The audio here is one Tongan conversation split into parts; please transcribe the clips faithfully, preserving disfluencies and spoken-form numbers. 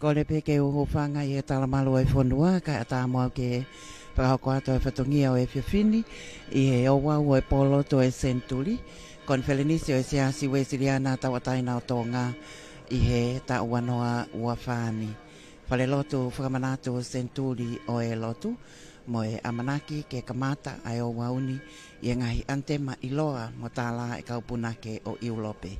Kole pē ke u hūfanga ʻi he talamalu ʻo e fonua, kae ʻatā mo au ke fakahoko atu e fatongia ʻo e efiafi ni ʻi he ouau ʻo e pōlotu ʻo e senituli, Konifelenisi ʻo e Siasi Uēsiliana Tauʻatāina ʻo Tonga ʻi he taʻu ua noa ua fā ni. Falelotu fakamanatu senituli ʻo e lotu, mo e ʻamanaki ke kamata ʻa e ouau ni ʻi he ngaahi ʻanitema ʻiloa mo tālā ʻa e kau punake ʻo ʻIulope.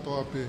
Kotoa pē.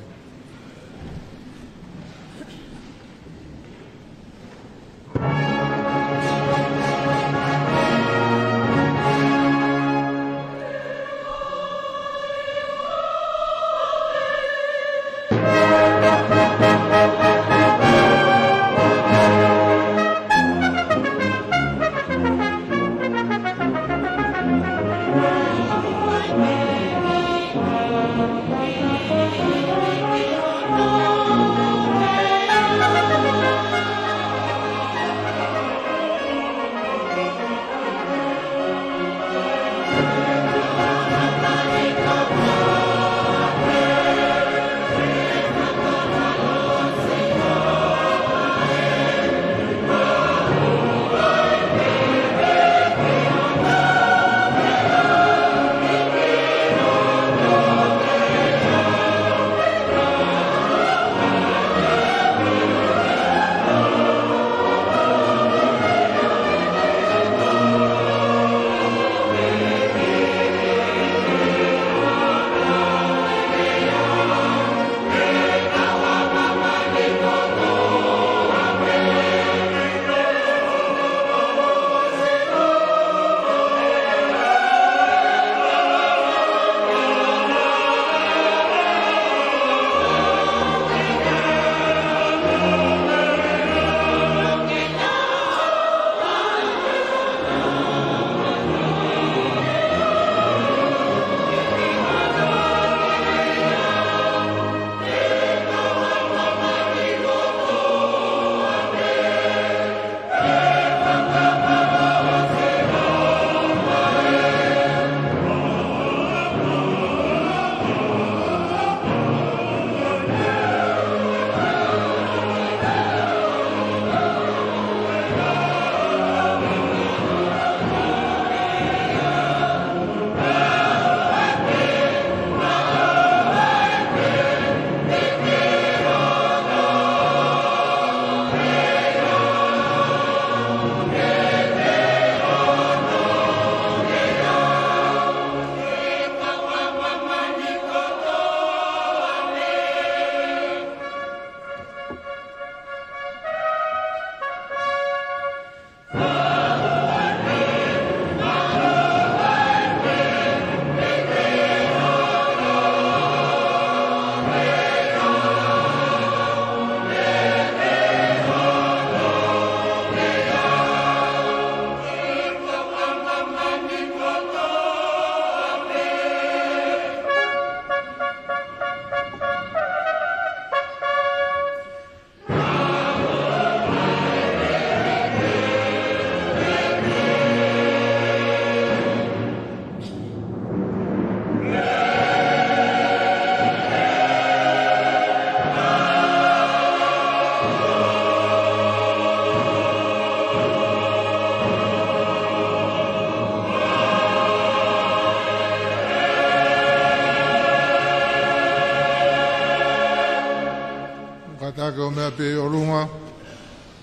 Kātaki ʻo meʻa pē ʻi ʻolunga,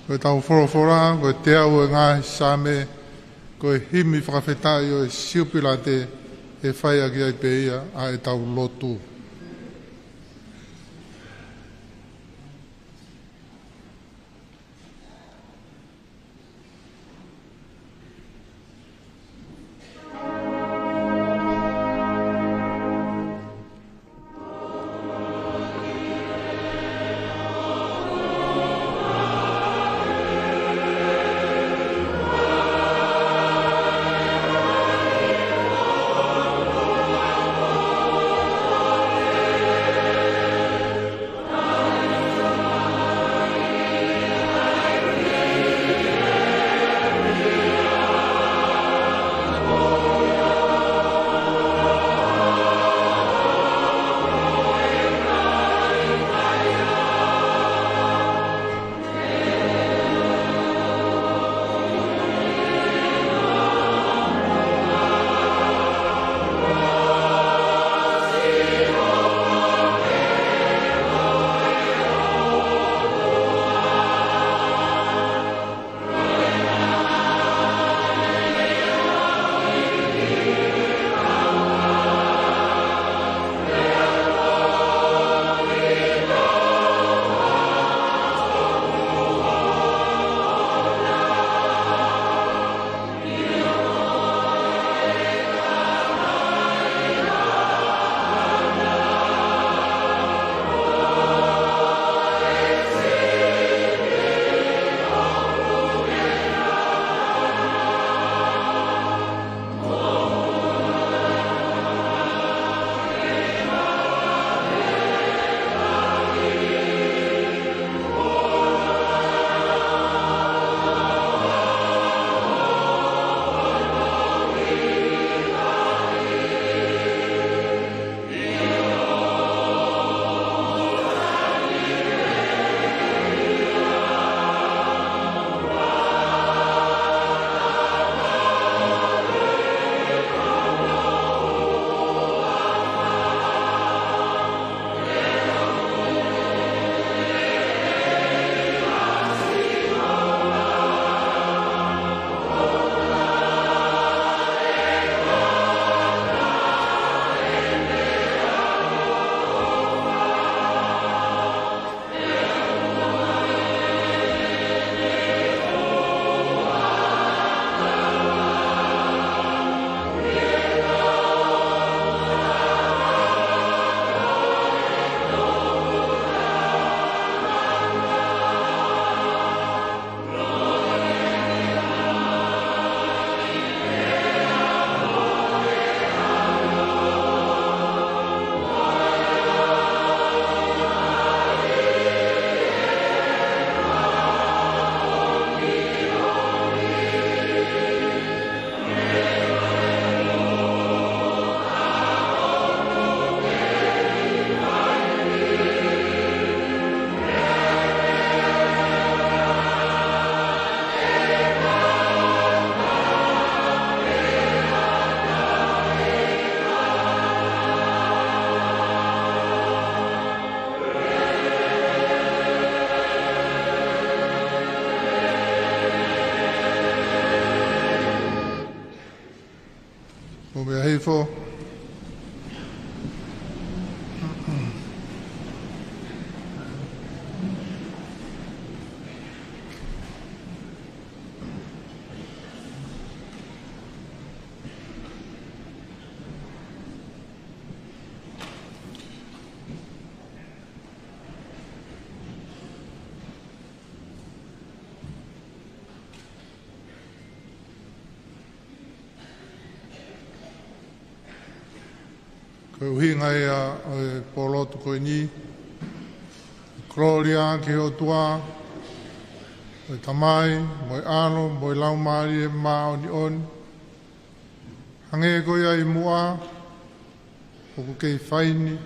ko ʻetau folofola, ko e teau ʻo e ngaahi Saame, ko e himi fakafetaʻi ʻo e Siupilate, ʻe fai ʻaki ai pē ia ʻa ʻetau lotu. Four. Ko e ʻuhinga ia ʻo e pōlotu ko eni, kolōlia ki he ʻOtua, ko e Tamai, mo e ʻAlo, mo e Laumālie Māʻoniʻoni. Hangē ko ia ʻi muʻa, ʻoku kei fai ni,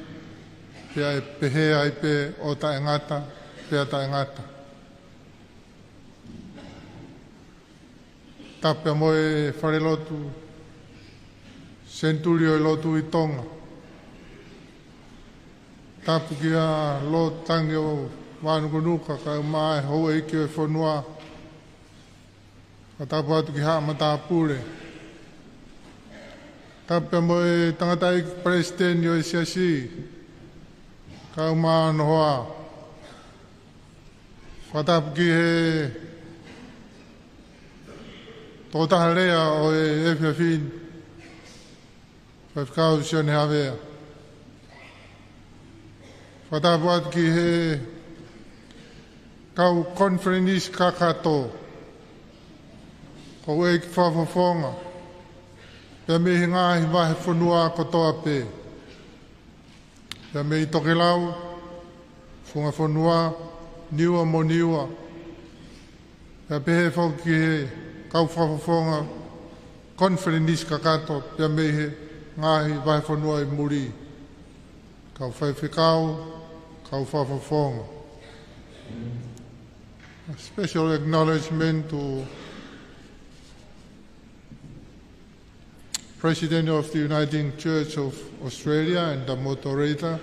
pea ʻe pehē ai pē ʻo taʻengata, pea taʻengata. Tapu pea mo e falelotu Senituli ʻo e Lotu ʻi Tonga. Tapu kia Lord Tangi ʻo Vānukunuka, kae ʻumaʻā e houʻeiki ʻo e fonua. Fakatapu atu ki haʻa matāpule. Tapu pea mo e tangataʻeiki palesiteni ʻo e siasi, kae ʻumaʻā hono hoa. Fakatapu ki he tokotaha lea ʻo e efiafi ni, Faifekau Sione Havea. Fakatapu atu ki he kau konifelenisi kakato, kau ʻeiki fakafofonga, pea mei he ngaahi vahefonua kotoa pē. Pea mei Tokelau, Funga Fonua, Niua mo Niua. Pea pehē foki ki he kau fakafofonga konifelenisi kakato, pea mei he ngaahi vahefonua ʻi muli. Kau faifekau, kau fakafofonga. A special acknowledgement to President of the Uniting Church of Australia and the moderator,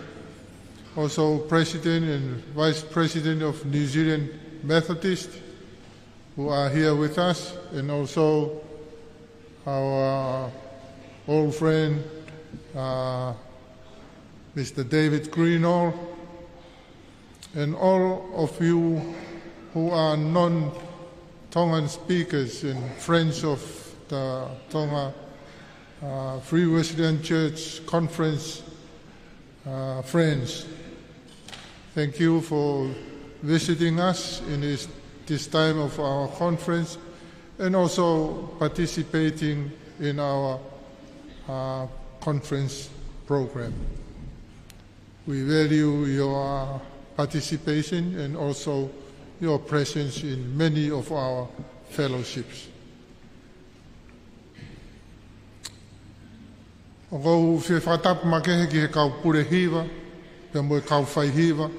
also President and Vice President of New Zealand Methodist, who are here with us, and also our old friend, uh, Mister David Greenall, and all of you who are non-Tongan speakers and friends of the Tonga, uh, Free Wesleyan Church Conference, uh, friends. Thank you for visiting us in this, this time of our conference and also participating in our, uh, conference program. We value your participation and also your presence in many of our fellowships. ʻOku ou fie fakatapu makehe ki he kau pule hiva, pea mo e kau fai hiva,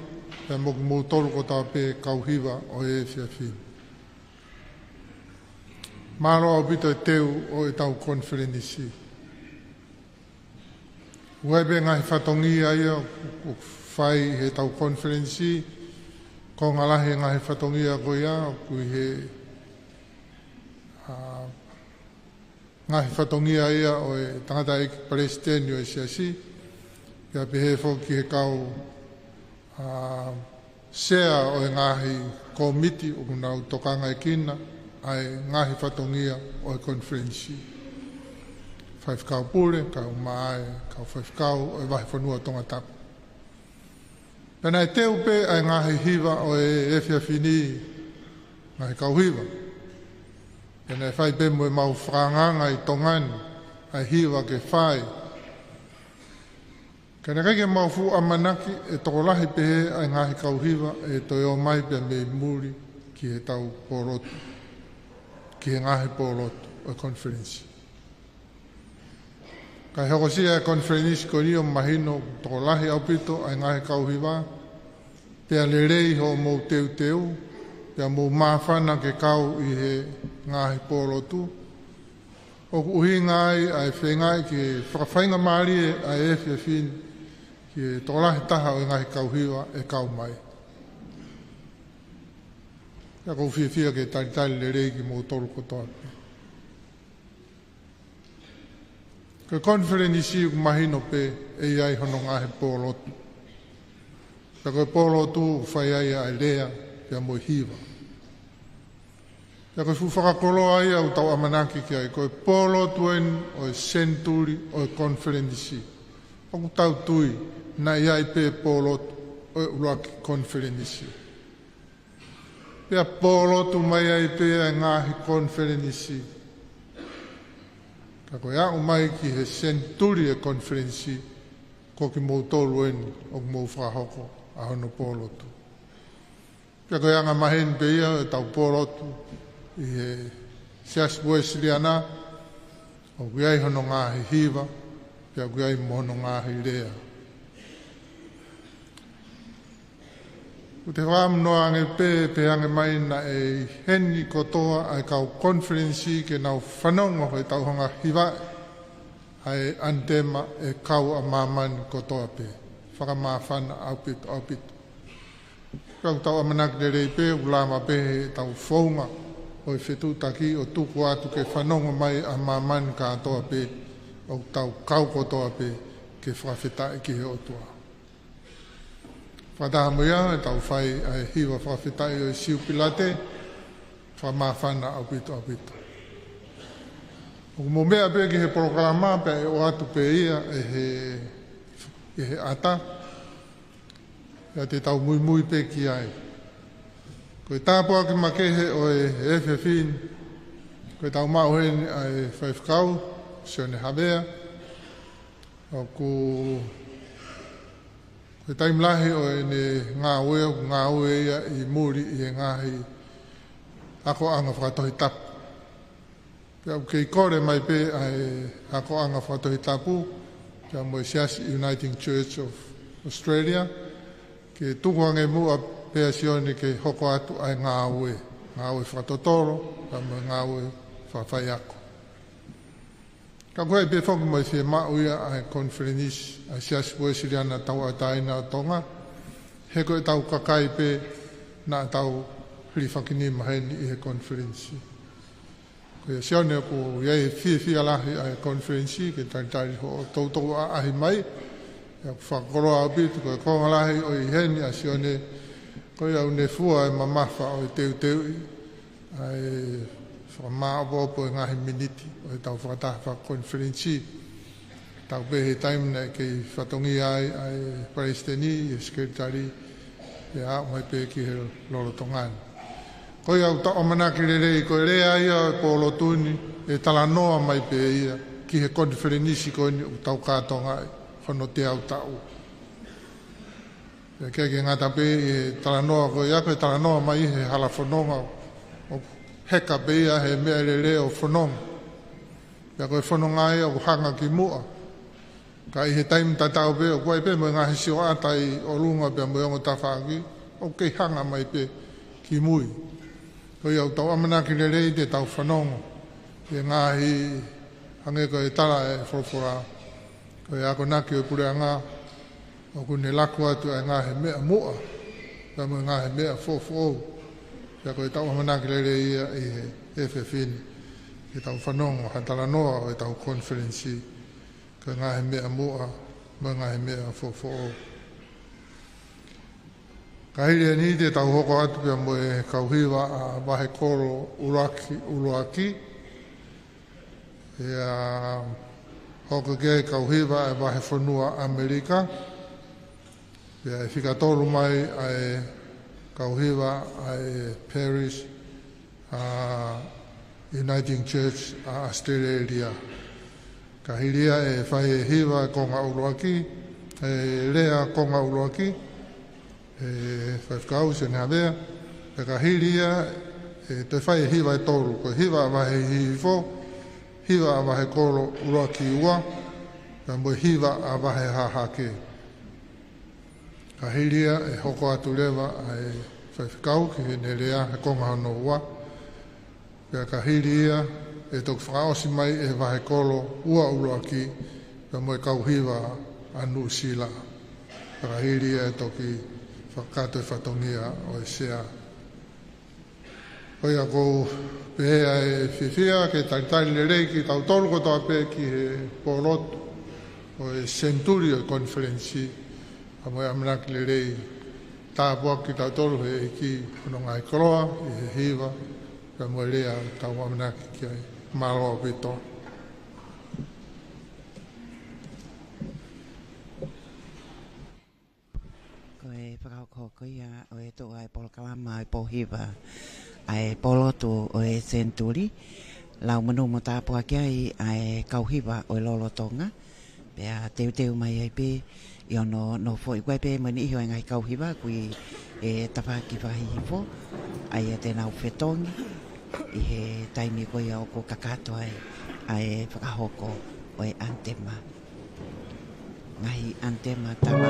pea mo kimoutolu kotoa pē kau hiva ʻo e efiafi ni. Mālō ʻaupito e teu ʻo ʻetau konifelenisi. ʻOku ʻi ai pē ngaahi fatongia ia ʻoku fai heʻetau konifelenisi, ko e ngaahi lahi e ngaahi fatongia ko ia, ʻoku ʻi he, ā, ngaahi fatongia ia ʻo e tangataʻeiki palesiteni ʻo e siasi, pea pehē foki ki he kau, ā, sea ʻo e ngaahi kōmiti ʻoku nau tokangaekina ʻa e ngaahi fatongia ʻo e konifelenisi. Faifekau pule, kae ʻumaʻā e kau faifekau ʻo e vahefonua Tongatapu. Pea naʻe teu pē ʻa e ngaahi hiva ʻo e efiafi ni, ngaahi kau hiva. Pea naʻe fai pē mo ʻemau fakaangaanga ʻi Tonga ni ʻa e hiva ke fai. Ka naʻe ʻikai ke mau fuʻu ʻamanaki ʻe tokolahi pehē ʻa e ngaahi kau hiva ʻe toe ō mai pea mei muli ki heʻetau pōlotu, ki he ngaahi pōlotu ʻo e konifelenisi. Kae hokosia e konifelenisi ko eni ʻo mahino ʻoku tokolahi ʻaupito ʻa e ngaahi kau hiva, pea lelei hoʻomou teuteu, pea mou māfana ke kau ʻi he ngaahi pōlotu. ʻOku ʻuhinga ai ʻa e feingaʻi ke fakafaingamālie ʻa e efiafi ni ki he tokolahi taha ʻo e ngaahi kau hiva ʻe kau mai. Pea ʻoku ou fiefia ke talitali lelei kimoutolu kotoa pē. Ko e konifelenisi ʻoku mahino pē ʻe ʻi ai hono ngaahi pōlotu. Pea ko e pōlotu ʻoku fai ai ʻa e lea pea mo e hiva. Pea ko e fuʻu fakakoloa ia ʻoku tau ʻamanaki ki ai, ko e pōlotu eni ʻo e senituli ʻo e konifelenisi. ʻOku tau tui naʻe ʻi ai pē pōlotu ʻo e ʻuluaki konifelenisi. Pea pōlotu mai ai pē ʻa e ngaahi konifelenisi. Ka ko e aʻu mai ki he senituli e konifelenisi, ko kimoutolu eni ʻoku mou fakahoko ʻa hono pōlotu. Pea ko e anga maheni pē ia ʻetau pōlotu ʻi he Siasi Uēsiliana, ʻoku ʻi ai hono ngaahi hiva, pea ʻoku ʻi ai mo hono ngaahi lea. ʻOku te fakaamunoa ange pē, pehē ange mai naʻe ʻi heni kotoa ʻa e kau konifelenisi ke nau fanongo he tau hanga hiva ʻa e ʻanitema ʻa e kau ʻa māmani kotoa pē. Fakamāfana ʻaupito, ʻaupito. Pea ʻoku tau ʻamanaki lelei pē, ʻoku lava pē he tau founga ʻo e fetuʻutaki ʻo tuku atu ke fanongo mai ʻa māmani kātoa pē, ʻoku tau kau kotoa pē ke fakafetaʻi ki he ʻOtua. Fakataha mo ia, ʻe tau fai ʻa e hiva fakafetaʻi ʻo e Siupilate, fakamāfana ʻaupito, ʻaupito. ʻOku mou meʻa pē ki he polokalama pea ʻe ʻoatu pē ia ʻe he, ʻe he ʻata, pea te tau muimui pē ki ai. Ko e tāpuaki makehe ʻo e efiafi ni, ko e tau maʻu heni ʻa e faifekau, Sione Havea, ʻoku ko e taimi lahi ʻo ʻene ngāue, ʻoku ngāue ia ʻi muli ʻi he ngaahi akoʻanga fakatohitapu. Pea ʻoku kei kole mai pē ʻa e akoʻanga fakatohitapu, pea mo e Siasi Uniting Church of Australia, ke tuku ange muʻa pē ʻa Sione ke hoko atu ʻa e ngāue, ngāue fakatotolo, pea mo e ngāue fakafaiako. Ka ʻoku ʻi ai pē foki mo e fiemaʻu ia ʻa e konifelenisi ʻa e Siasi Uēsiliana Tauʻatāina ʻo Tonga, he ko e tau kakai pē naʻa tau hilifakinima heni ʻi he konifelenisi. Ko ia Sione ʻoku ʻi ai e fiefia lahi ʻa e konifelenisi ke talitali hoʻo toutou ʻaʻahi mai, ʻoku fakakoloa ʻaupito ko e konga lahi ʻo e ʻi heni ʻa Sione, ko ia ʻoku ne fua e mamafa ʻo e teuteuʻi ʻa e fakamāʻopoʻopo e ngaahi miniti ʻo e tau fakataha fakakonifelenisi. Tau pē he taimi naʻe kei fatongia ai ʻa e palesiteni, e sekelitali, ʻe aʻu mai pē ki he lolotonga ni. Ko ia ʻoku tau ʻamanaki lelei, ko e lea ia ʻo e pōlotu ni, ʻe talanoa mai pē ia ki he konifelenisi ko eni ʻoku tau kātoangaʻi, hono teau taʻu. Pea ʻikai ke ngata pē ʻi he talanoa ko ia, ko e talanoa mai he hala fononga ʻoku heka pē ia he meʻalele ʻo fononga. Pea ko e fononga ia ʻoku hanga ki muʻa. Ka ʻi he taimi tatau pē, ʻoku ʻi ai pē mo e ngaahi sioʻata ʻi ʻolunga pea mo e ongo tafaʻaki, ʻoku kei hanga mai pē ki mui. Ko ia ʻoku tau ʻamanaki lelei te tau fanongo ʻi he ngaahi hangē ko e tala e folofola, ko e akonaki ʻo e puleʻanga, ʻoku ne laku atu ʻa e ngaahi meʻa muʻa, pea mo e ngaahi meʻa foʻofoʻou. Pea ko e tau ʻamanaki lelei ia ʻi he efiafi ni, ke tau fanongo ha talanoa ʻo e tau konifelenisi, ko e ngaahi meʻa muʻa, mo e ngaahi meʻa foʻofoʻou. Ka hili eni te tau hoko atu pea mo e kau hiva ʻa e vahe kolo ʻuluaki, ʻuluaki. ʻIa hoko ki ai e kau hiva ʻa e vahefonua ʻAmelika. Pea ʻe fika tolu mai ʻa e kau hiva ʻa e parish ʻa e Uniting Church ʻa ʻAositelēlia. Ka hili ia ʻe fai e hiva konga ʻuluaki, e lea konga ʻuluaki, ʻe faifekau Sione Havea, pea ka hili ia ʻe toe fai e hiva ʻe tolu, ko e hiva ʻa e vahe hihifo, hiva ʻa e vahe kolo ʻuluaki ua, pea mo e hiva ʻa e vahe hahake. Ka hili ia ʻe hoko atu leva ʻa e faifekau ki heʻene lea he konga hono ua. Pea ka hili ia ʻe toki fakaʻosi mai ʻe he vahe kolo ua ʻuluaki, pea mo e kau hiva ʻa Nuʻusila. Pea ka hili ia ʻe toki fakakakato e fatongia ʻo e sea. Ko ia ʻoku ou pehē ʻa e fiefia ke talitali lelei kitautolu kotoa pē ki he pōlotu ʻo e senituli ʻo e konifelenisi, ʻa mo e ʻamanaki lelei, tāpuaki kitautolu he ʻEiki hono ngaahi koloa ʻi he hiva, pea mo e lea ʻoku tau ʻamanaki ki ai. Mālō ʻaupito. Ko e fakahoko ia ʻo e tuʻu ʻa e polokalama ʻo e pōhiva ʻa e pōlotu ʻo e senituli. Lau monū mo tāpuaki ai ʻa e kau hiva ʻo e lolotonga. Pea teuteu mai ai pē ʻi hono, hono foʻi kuai pē mo e niʻihi ʻo e ngaahi kau hiva ʻoku ʻi he tafaʻaki fakahihifo, ʻa ia te nau fetongi ʻi he taimi ko ia ʻoku kakato ai ʻa e fakahoko ʻo e ʻanitema. Ngaahi ʻanitema tama.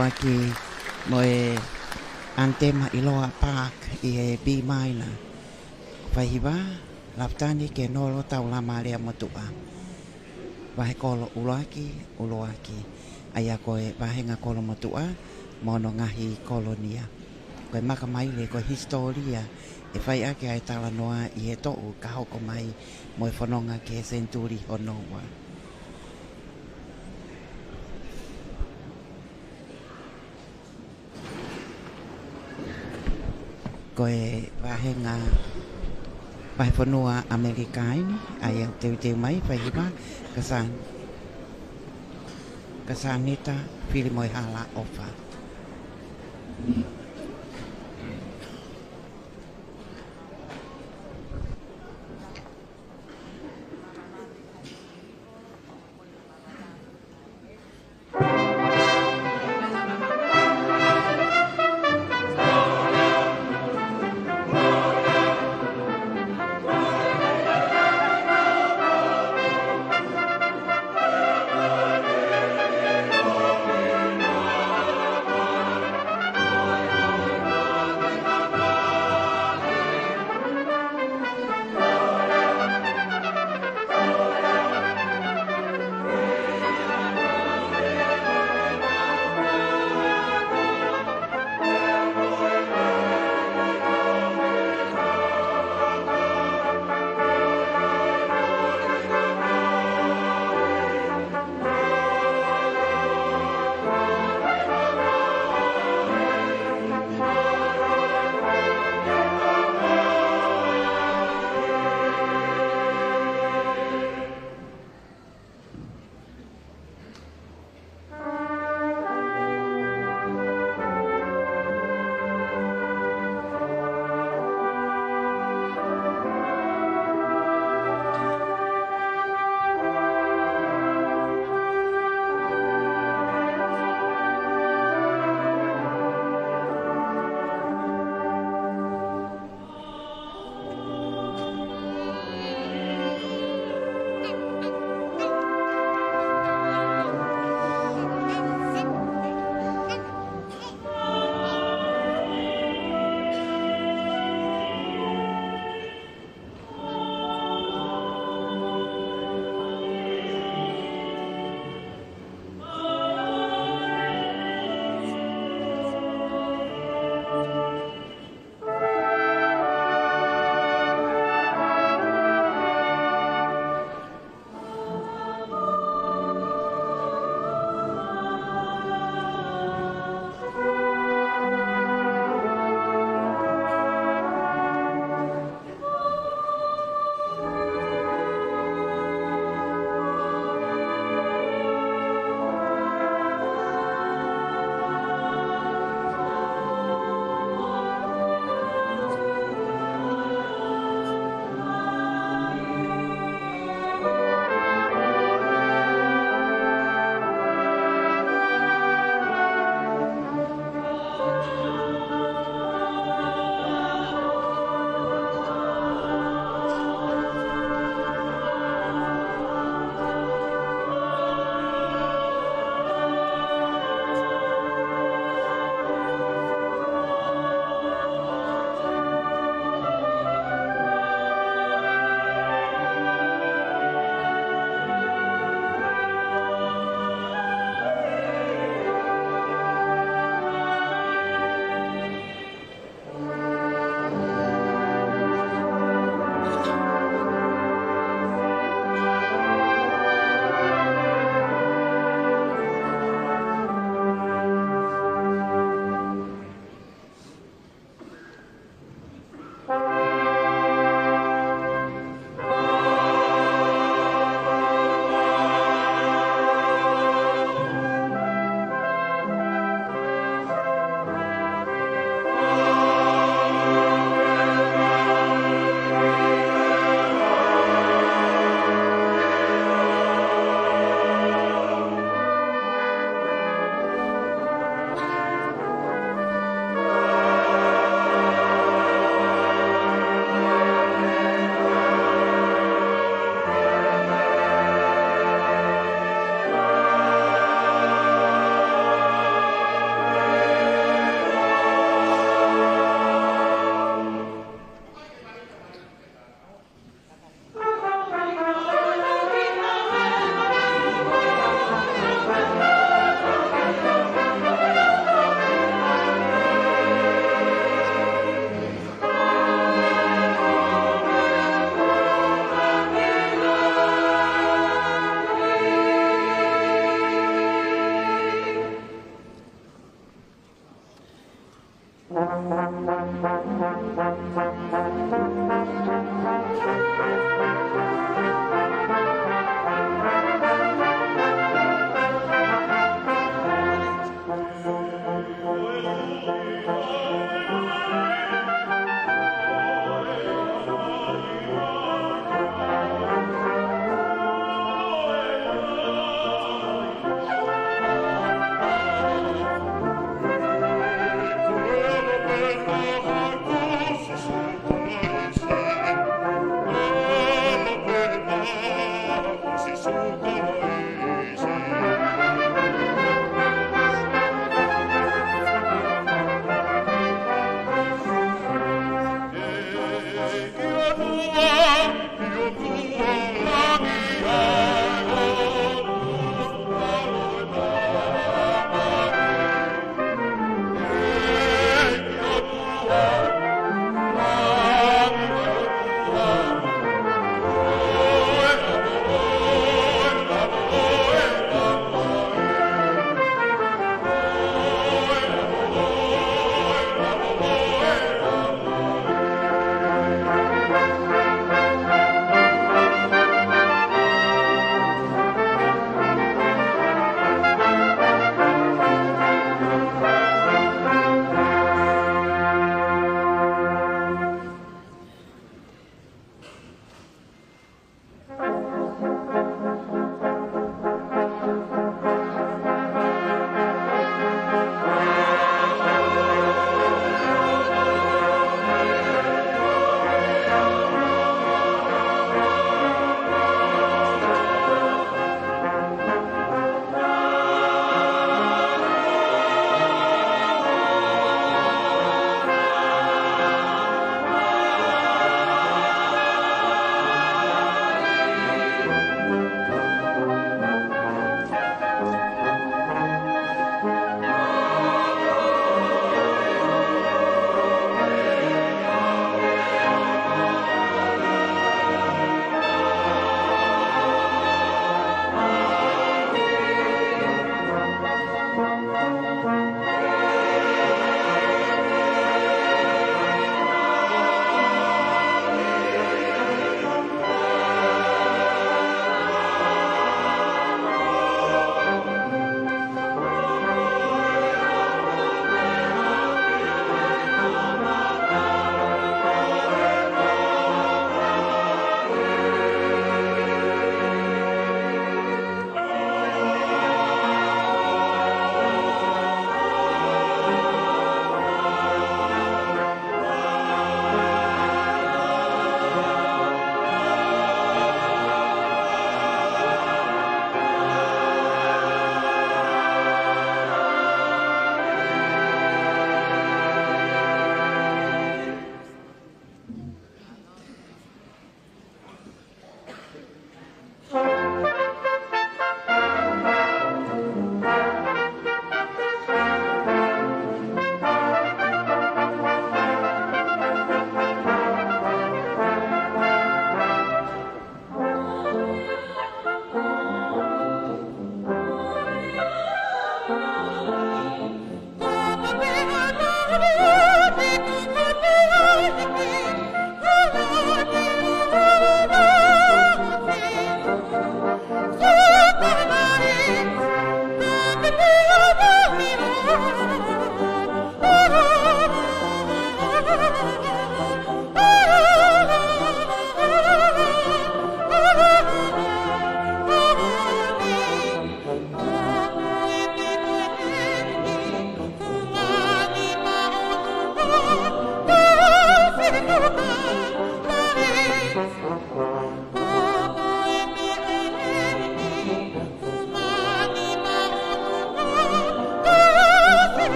ʻUluaki mo e ʻanitema ʻiloa Park ʻi he B minor. Faihiva, Lafitani Kenolo Taulama Leamotuʻa. Vahe kolo ʻuluaki, ʻuluaki. ʻA ia ko e vāhenga kolo motuʻa mo hono ngaahi kolonia. Ko e makamaile, ko e hisitōlia ʻe fai ʻaki ʻa e talanoa ʻi he toʻu ka hoko mai mo e fononga ki he senituli hono ua. Ko e vāhenga, vahefonua ʻAmelika eni, ʻa ia ʻoku teuteu mai, faihiva, Kasan-, Kasanita Filimoehala ʻOfa.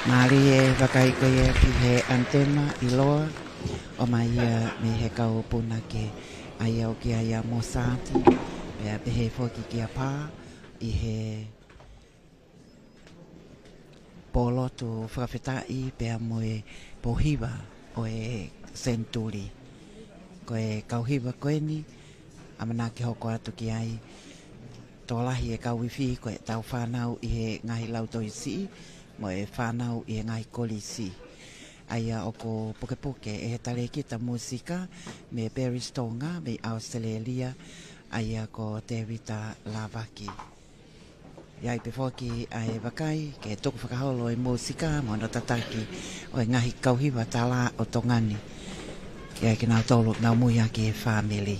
Mālie e vakai ko ia ki he ʻanitema ʻiloa, ʻomai ia mei he kau punake, ʻa ia ʻoku ʻi ai ʻa Mosati, pea pehē foki kia Pā, ʻi he pōlotu fakafetaʻi pea mo e pō hiva ʻo e senituli. Ko e kau hiva ko eni, ʻamanaki hoko atu ki ai, tokolahi e kau ifi ko ʻetau fānau ʻi he ngaahi lautohi siʻi, mo e fānau ʻi he ngaahi kolisi. ʻA ia ʻoku pukepuke ʻe he talēkita mūsika mei Paris, Tonga, mei ʻAositelēlia, ʻa ia ko Tēvita Lāvaki. ʻI ai pē foki ʻa e vakai ke tuku fakaholo e mūsika mo hono tataki ʻo e ngaahi kau hiva tala ʻo Tonga ni. Ke ʻai kinautolu nau muiaki e fāmili.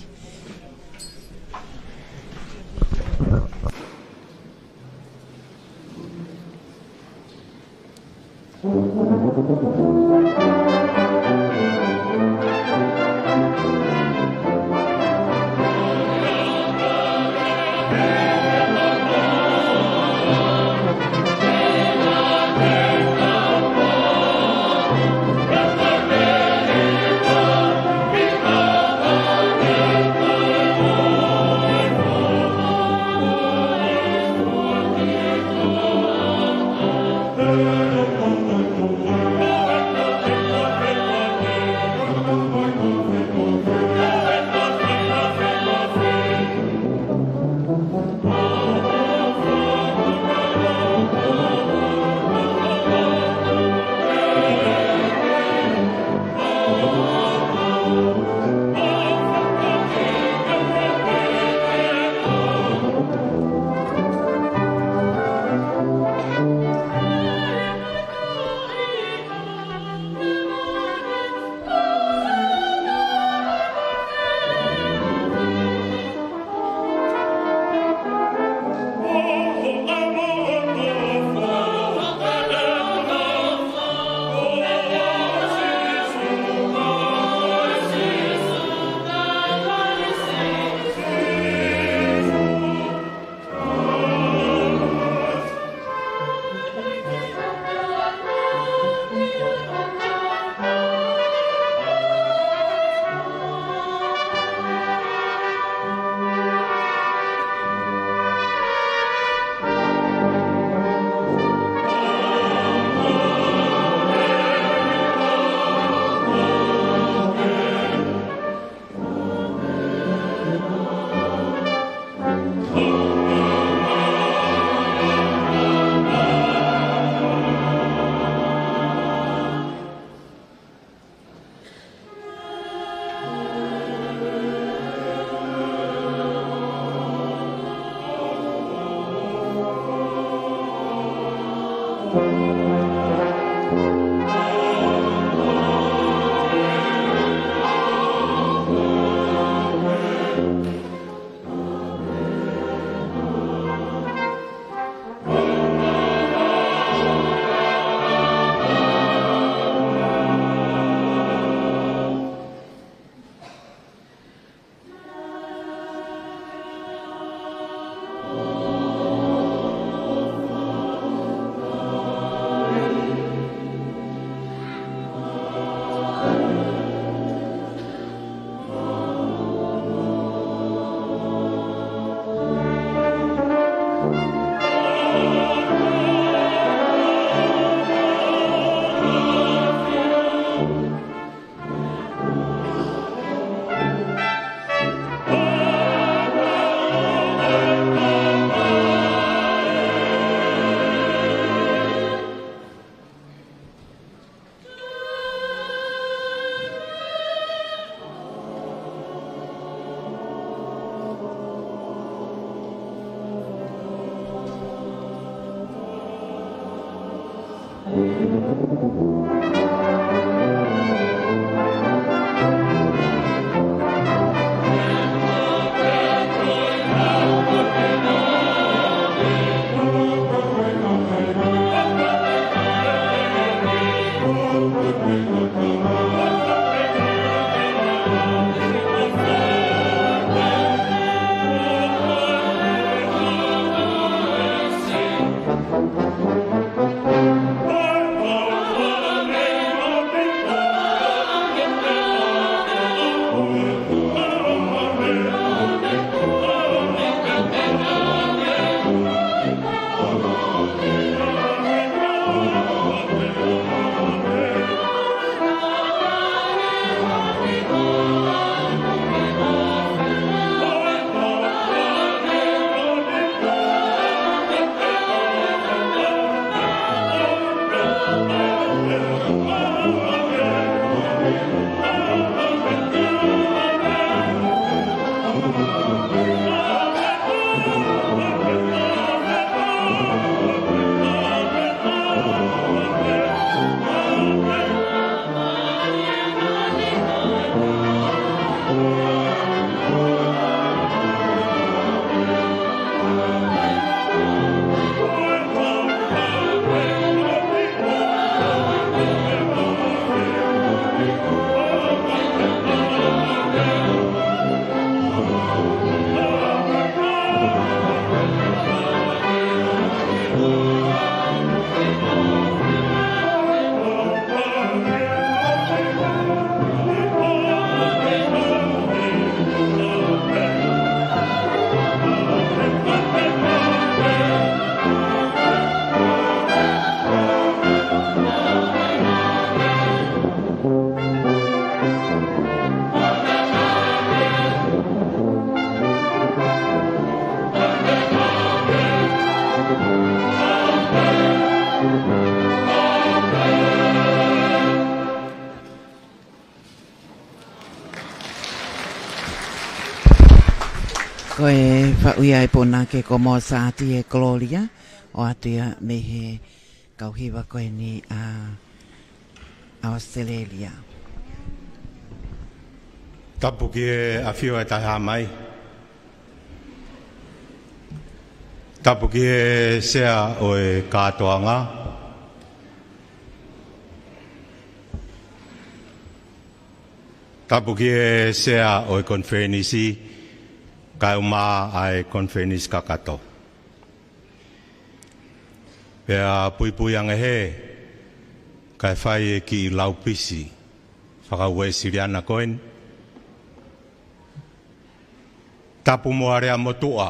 Ko e faʻu ia e punake ko Mōsati e Kolōlia, ʻoatu ia mei he kau hiva ko eni ʻa ʻAositelēlia. Tapu ki he ʻafio ʻa e Taʻehāmai. Tapu ki he sea ʻo e kātoanga. Tapu ki he sea ʻo e konifelenisi, kae ʻumaʻā ʻa e konifelenisi kakato. Pea puipui ange hē, kae fai e kiʻi laupisi faka-Uēsiliana ko eni. Tapu mo Alea Motuʻa,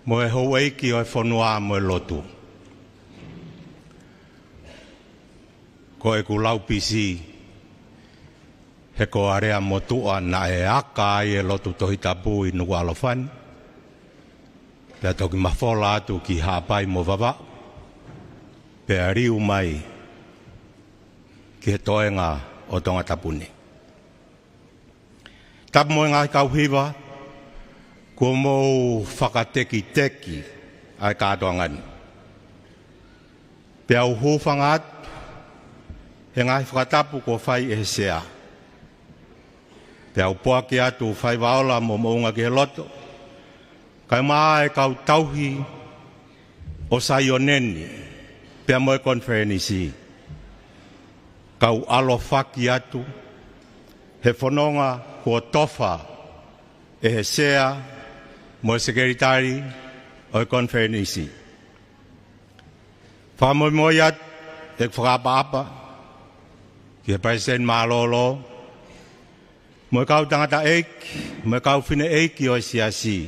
mo e houʻeiki ʻo e fonua mo e lotu. Ko ʻeku laupisi, he ko Alea Motuʻa naʻe aka ai e lotu Tohi Tapu ʻi Nukuʻalofa ni. Pea toki mafola atu ki Haʻapai mo Vavaʻu, pea liu mai ki he toenga ʻo Tongatapu ni. Tapu mo e ngaahi kau hiva, kuo mou fakatekiteki ʻa e kātoanga ni. Pea u hūfanga atu he ngaahi fakatapu kuo fai ʻe he sea. Pea u poaki atu faiva ola mo moʻunga ki he loto, kae ʻumaʻā e kau tauhi ʻo Saione ni, pea mo e konifelenisi. Kau ʻalofaki atu he fononga kuo tofa ʻe he sea mo e sekelitali ʻo e konifelenisi. Fakamolemole atu ʻeku fakaʻapaʻapa ki he palesiteni mālōlō, mo e kau tangataʻeiki, mo e kau fineʻeiki ʻo e siasi,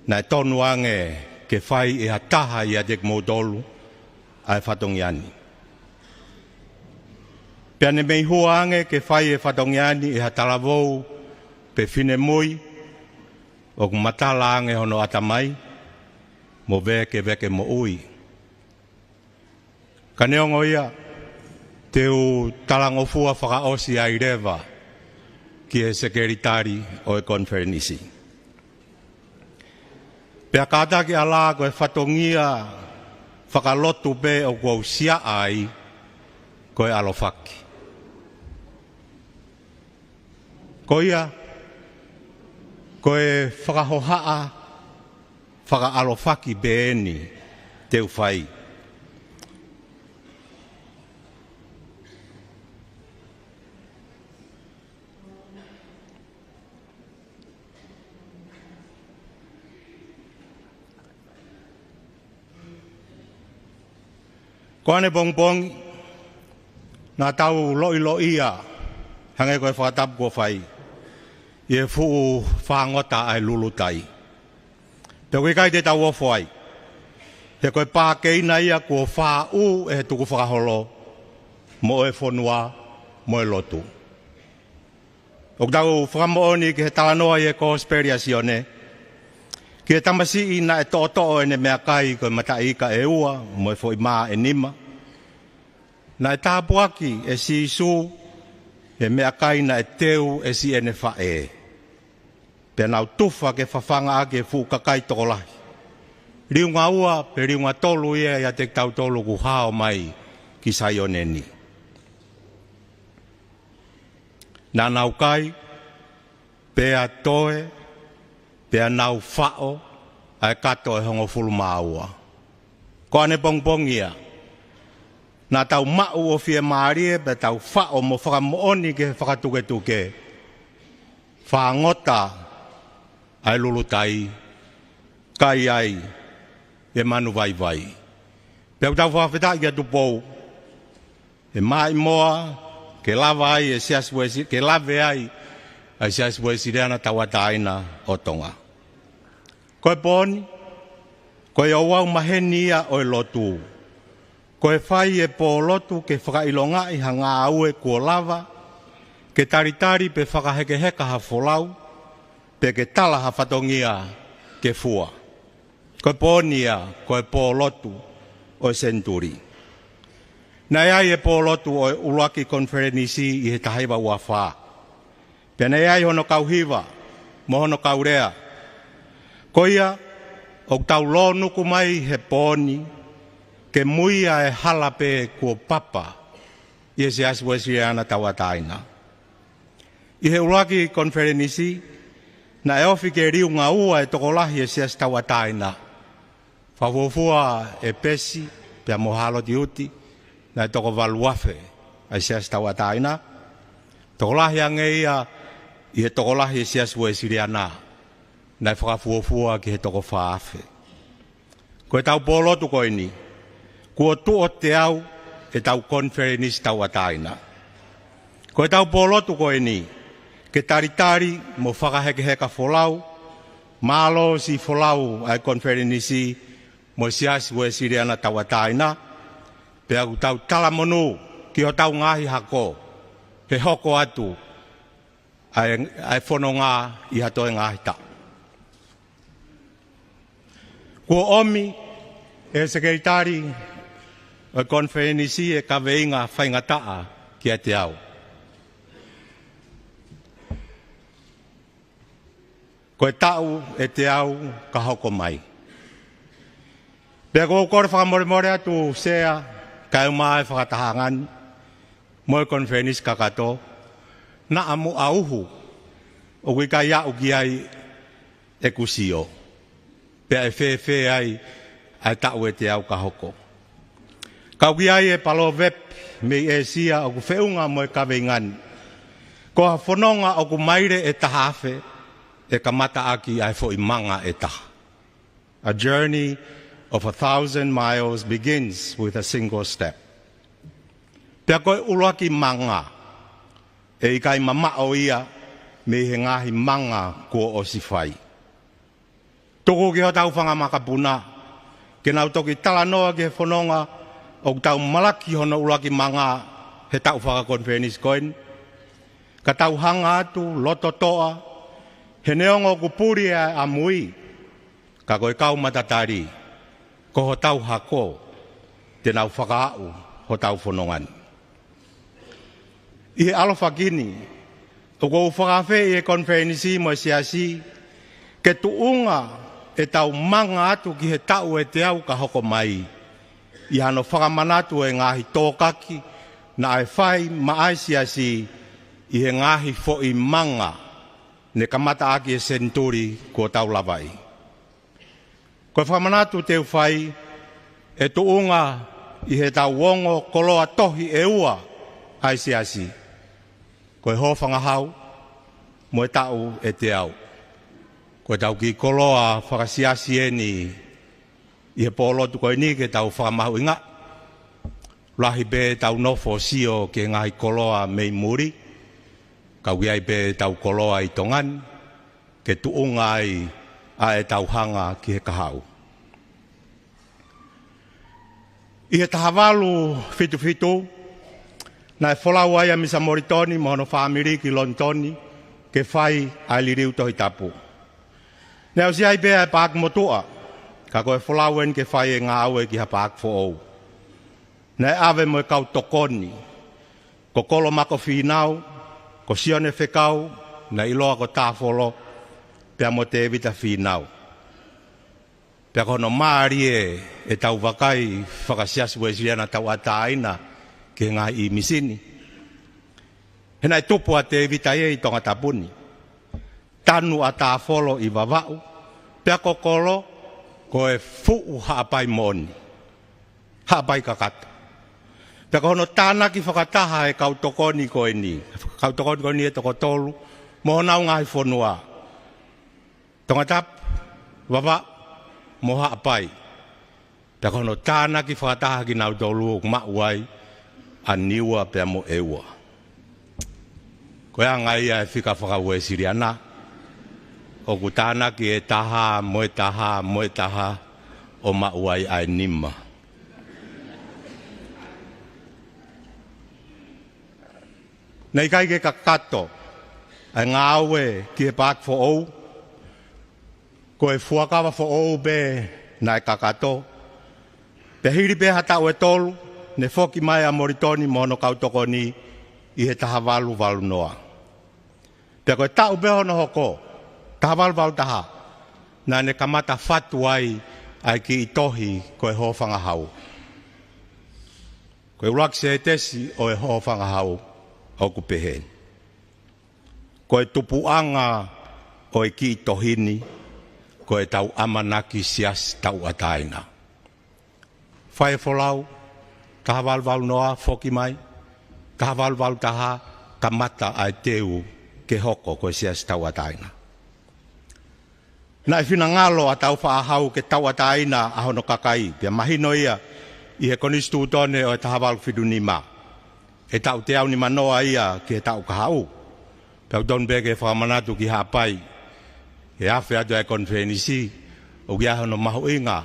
naʻe tonu ange ke fai ʻe ha taha ʻiate kimoutolu ʻa e fatongia ni. Pea ne mei hua ange ke fai e fatongia ni ʻe ha talavou pe finemui ʻoku matala ange hono ʻatamai mo vēkeveke moʻui. Ka neongo ia, te u talangofua fakaʻosi ai leva ki he sekelitali ʻo e konifelenisi. Pea kātaki ʻalā ko e fatongia fakalotu pē ʻoku ou siaʻa ai, ko e ʻalofaki. Ko ia, ko e fakahohaʻa fakaʻalofaki pē eni te u fai. Ko ʻanepongipongi, naʻa tau loʻiloʻia Hangē ko e fakatapu kuo fai ʻi he fuʻu fāngota ʻa e Lulutai. Pea ʻoku ʻikai te tau ofo ai, he ko e pākeina ia kuo fāʻū ʻe he tukufakaholo mo e fonua mo e lotu. ʻOku tau fakamoʻoni ki he talanoa ʻi he Kosipeli ʻa Sione, ki he tamasiʻi naʻe toʻotoʻo ʻene meʻakai ko e mataʻi ika ʻe ua mo e foʻi mā ʻe nima. Naʻe tāpuaki ʻe Sīsū he meʻakai naʻe teu ʻe siʻene faʻē. Pea nau tufa ke fafangaʻaki e fuʻu kakai tokolahi. Liunga ua pe liunga tolu ia ʻiate kitautolu ʻoku hao mai ki Saione ni. Naʻa nau kai, pea toe, pea nau faʻo ʻa e kato ʻe hongofulu mā ua. Ko ʻanepongipongi ia, naʻa tau maʻu ʻo fiemālie pea tau faʻo mo fakamoʻoni ki he fakatuketuke fāngota ʻa e Lulutai, kai ai e manu vaivai. Pea ʻoku tau fakafetaʻi kia Tupou, he maʻimoa ke lava ai e Siasi Uesi-, ke lave ai ʻa e Siasi Uesiliana Tauʻatāina ʻo Tonga. Ko e pō ni, ko e ouau maheni ia ʻo e lotu. Ko e fai e pō lotu ke fakaʻilongaʻi ha ngāue kuo lava ke talitali pe fakahekeheka ha folau, pe ke tala ha fatongia ke fua. Ko e pō ni ia, ko e pō lotu ʻo e senituli. Naʻe ʻi ai e pō lotu ʻo e ʻuluaki konifelenisi ʻi he taha hiva ua fā. Pea naʻe ʻi ai hono kau hiva mo hono kau lea. Ko ia, ʻoku tau lōnuku mai he pō ni ke muia e hala pē kuo papa ʻi he Siasi Uesiliana Tauʻatāina. ʻI he ʻuluaki konifelenisi, naʻe ofi ke liunga ua e tokolahi e Siasi Tauʻatāina. Fakafuofua ʻe Pesi pea mo Hāloti Uti, naʻe toko valu afe ʻa e Siasi Tauʻatāina. Tokolahi ange ia ʻi he tokolahi e Siasi Uesiliana, naʻe fakafuofua ki he toko fā afe. Ko ʻetau pō lotu ko eni, kuo tuʻo teau ʻetau konifelenisi tauʻatāina. Ko ʻetau pō lotu ko eni, ke talitali mo fakahekeheka folau, mālō siʻi folau ʻa e konifelenisi mo e Siasi Uesiliana Tauʻatāina, pea ʻoku tau talamonū ki hotau ngaahi hako, he hoko atu ʻa e, ʻa e fononga ʻi ha toe ngaahi taʻu. Kuo ʻomi ʻe he Sekelitali ʻo e Konifelenisi e kaveinga faingataʻa kiate au. Ko e taʻu ʻe teau ka hoko mai. Pea ʻoku ou kole fakamolemole atu Sea, kae ʻumaʻā e fakatahaʻanga ni mo e konifelenisi kakato, naʻa mo ʻauhu ʻoku ʻikai aʻu ki ai ʻeku sio pe ʻe fēfē ai ʻa e taʻu ʻe teau ka hoko. Ka ʻoku ʻi ai e palovepi mei ʻĒsia ʻoku feʻunga mo e kaveinga ni: Ko ha fononga ʻoku maile ʻe taha afe ʻe kamata ʻaki ʻa e foʻi manga ʻe taha. A journey of a thousand miles begins with a single step. Pea ko e ʻuluaki manga, ʻe ʻikai mamaʻo ia mei he ngaahi manga kuo ʻosi fai. Tuku ki hotau fanga makapuna ke nau toki talanoa ki he fononga ʻoku tau malaki hono ʻuluaki manga he taʻu fakakonifelenisi ko eni. Ka tau hanga atu loto toʻa, he neongo ʻoku puli ʻa e ʻamui, ka ko e kau matatali, ko hotau hako, te nau fakaaʻu hotau fononga ni. ʻI he ʻalofaki ni, ʻoku ou fakaafeʻi e konifelenisi mo e siasi ke tuʻunga ʻetau manga atu ki he taʻu ʻe teau ka hoko mai, ʻi hano fakamanatu e ngaahi tōkaki naʻe fai maʻa e siasi ʻi he ngaahi foʻi manga ne kamata ʻaki e senituli kuo tau lavaʻi. Ko e fakamanatu te u fai ʻe tuʻunga ʻi heʻetau ongo koloa tohi ʻe ua ʻa e siasi, ko e hōfangahau mo e taʻu ʻe teau. Ko ʻetau kiʻi koloa fakasiasi eni ʻi he pōlotu ko eni ke tau fakamahuʻingaʻi. Lahi pē ʻetau nofo ʻo sio ki he ngaahi koloa mei muli. Ka ʻoku ʻi ai pē ʻetau koloa ʻi Tonga ni, ke tuʻunga ai ʻa ʻetau hanga ki he kahaʻu. ʻI he taha valu fitu fitu, naʻe folau ai ʻa Misa Molitoni mo hono fāmili ki Lonitoni ke fai ʻa e liliu Tohi Tapu. Naʻe ʻosi ʻi ai pē ʻa e paaki motuʻa, ka ko e folau eni ke fai e ngāue ki ha paaki foʻou. Naʻe ʻave mo e kau tokoni, ko Kolo Mako Fīnau, ko Sione Fekau, naʻe ʻiloa ko Tāfolo, pea mo Tēvita Fīnau. Pea ko hono mālie ʻetau vakai faka-Siasi Uēsiliana tauʻatāina ki he ngaahi ʻīmisi ni. He naʻe tupu ʻa Tēvita ia ʻi Tongatapu ni. Tanu ʻa Tāfolo ʻi Vavaʻu, pea ko Kolo, ko e fuʻu Haʻapai moʻoni. Haʻapai kakato. Pea ko hono tānaki fakataha e kau tokoni ko eni. Kau tokoni ko eni ʻe toko tolu, mo honau ngaahi fonua. Tongatapu, Vavaʻu, mo Haʻapai. Pea ko hono tānaki fakataha kinautolu ʻoku maʻu ai ʻa Niua pea mo ʻEua. Ko e anga ia e fika faka-Uēsiliana. ʻOku tānaki e taha, mo e taha, mo e taha, ʻo maʻu ai ʻa e nima. Naʻe ʻikai ke kakato ʻa e ngāue ki he paaki foʻou, ko e fuakava foʻou pē naʻe kakato. Pea hili pē ha taʻu ʻe tolu, ne foki mai ʻa Molitoni mo hono kau tokoni ʻi he taha valu valu noa. Pea ko e taʻu pē hono hoko, taha valu valu taha, naʻa ne kamata fatu ai ʻa e kiʻi tohi ko e Hōfangahau. Ko e ʻuluaki sētesi ʻo e Hōfangahau ʻoku pehē ni: Ko e tupuʻanga ʻo e kiʻi tohi ni, ko ʻetau ʻamanaki siasi tauʻatāina. Fai e folau, taha valu valu noa foki mai, taha valu valu taha kamata ʻa e teu ke hoko ko e siasi tauʻatāina. Naʻe finangalo ʻa Tāufaʻāhau ke tauʻatāina ʻa hono kakai, pea mahino ia ʻi he konisitūtone ʻo e taha valu fitu nima. ʻE taʻu teau nima noa ia ki he taʻu kahaʻu. Pea ʻoku tonu pē ke fakamanatu ki Haʻapai, ʻe afe atu ʻa e konifelenisi, ʻoku ʻi ai hono mahuʻinga,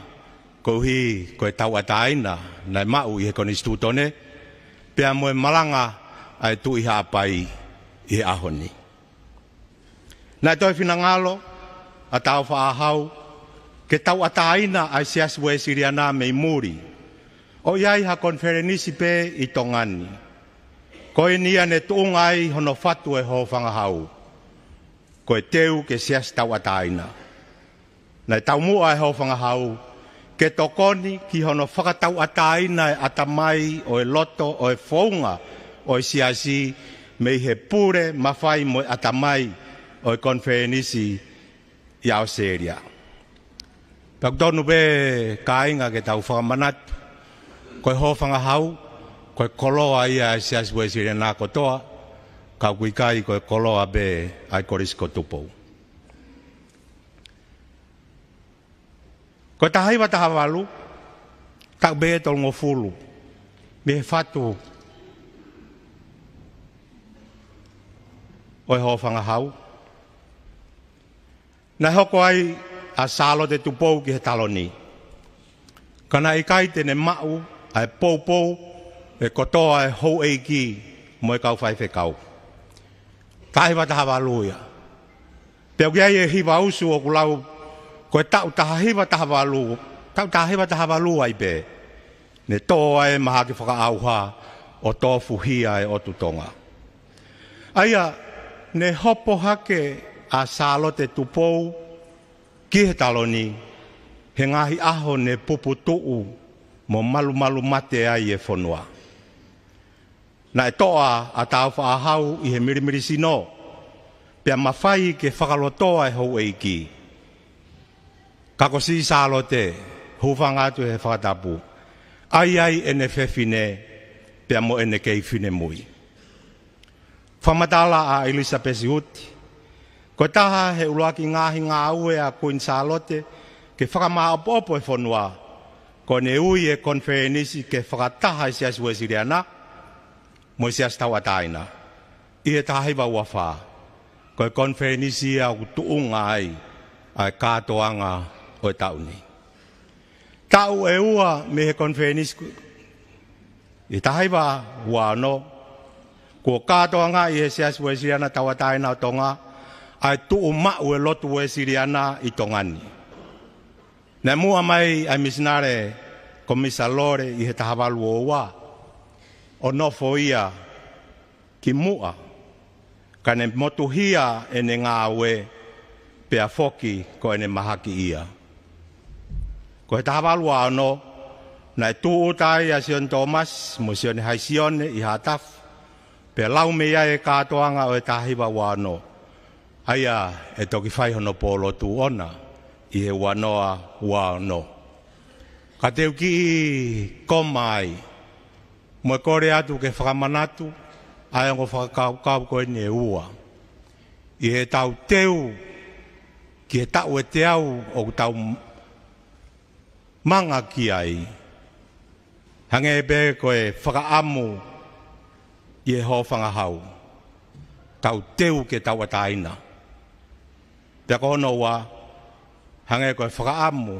koeʻuhi ko e tauʻatāina naʻe maʻu ʻi he konisitūtone, pea mo e malanga ʻa e Tuʻi Haʻapai ʻi he ʻaho ni. Naʻe toe finangalo ʻa Tāufaʻāhau ke tauʻatāina ʻa e Siasi Uēsiliana mei muli, ʻo ʻi ai ha konifelenisi pē ʻi Tonga ni. Ko eni ia ne tuʻunga ai hono fatu e Hōfangahau, ko e teu ke siasi tauʻatāina. Naʻe taumuʻa e Hōfangahau ke tokoni ki hono fakatauʻatāina e ʻatamai ʻo e loto ʻo e founga ʻo e siasi, mei he pule, mafai mo e ʻatamai ʻo e konifelenisi ʻi ʻAositelēlia. Pea ʻoku tonu pē kāinga ke tau fakamanatu, ko e Hōfangahau, ko e koloa ia ʻa e Siasi Uēsiliana kotoa, ka ʻoku ʻikai ko e koloa pē ʻa e Kolisi ko Tupou. Ko e taha hiva taha valu, taʻu pē ʻe tolungofulu mei he fatu ʻo e Hōfangahau, naʻe hoko ai ʻa Sālote Tupou ki he taloni. Ka naʻe ʻikai te ne maʻu ʻa e poupou ʻe kotoa e houʻeiki mo e kau faifekau. Taha hiva taha valu ia. Pea ʻoku ʻi ai e hiva usu ʻoku lau, ko e taʻu taha hiva taha valu, taʻu taha hiva taha valu ai pē, ne tō ai e mahaki fakaʻauha ʻo tōfuhia e ʻOtu Tonga. ʻA ia, ne hopo hake ʻa Sālote Tupou ki he taloni, he ngaahi ʻaho ne puputuʻu mo malumalu mate ai e fonua. Naʻe toʻa ʻa Tāufaʻāhau ʻi he milimilisino, pea mafai ke fakalotoa e houʻeiki. Ka ko Sī Sālote, hūfanga atu he fakatapu, ʻai ai ʻene fefine, pea mo ʻene kei finemui. Fakamatala ʻa ʻIlisapesi Uti, ko e taha he ʻuluaki ngaahi ngāue ʻa Kuini Sālote ke fakamāʻopoʻopo e fonua, ko ʻene ui e konifelenisi ke fakataha e Siasi Uēsiliana mo e Siasi Tauʻatāina. ʻi he taha hiva ua fā. Ko e konifelenisi ia ʻoku tuʻunga ai ʻa e kātoanga ʻo e taʻu ni. Taʻu ʻe ua mei he konifelenisi ku-, ʻi he taha hiva ua ono, kuo kātoanga ʻi he Siasi Uēsiliana Tauʻatāina ʻo Tonga ʻa e tuʻu maʻu e lotu Uēsiliana ʻi Tonga ni. Naʻe muʻa mai ʻa e misinale ko Misa Lole ʻi he taha valu ua ua, ʻo nofo ia ki muʻa, ka ne motuhia ʻene ngāue pea foki ko ʻene mahaki ia. Ko e taha valu ua ono, naʻe tūʻuta ai ʻa Sione Tōmasi mo Sione Haisione ʻi Haʻatafu, pea lau mei ai e kātoanga ʻo e taha hiva ua ono, ʻa ia ʻe toki fai hono pōlotu ʻona ʻi he ua noa ua ono. Ka te u kiʻi koma ai mo e kole atu ke fakamanatu ʻa e ongo fakakaukau ko eni ʻe ua. ʻI heʻetau teu ki he taʻu ʻe teau ʻoku tau manga ki ai, hangē pē ko e fakaʻamu ʻi he Hōfangahau, tau teu ke tauʻatāina. Pea ko hono ua, hangē ko e fakaʻamu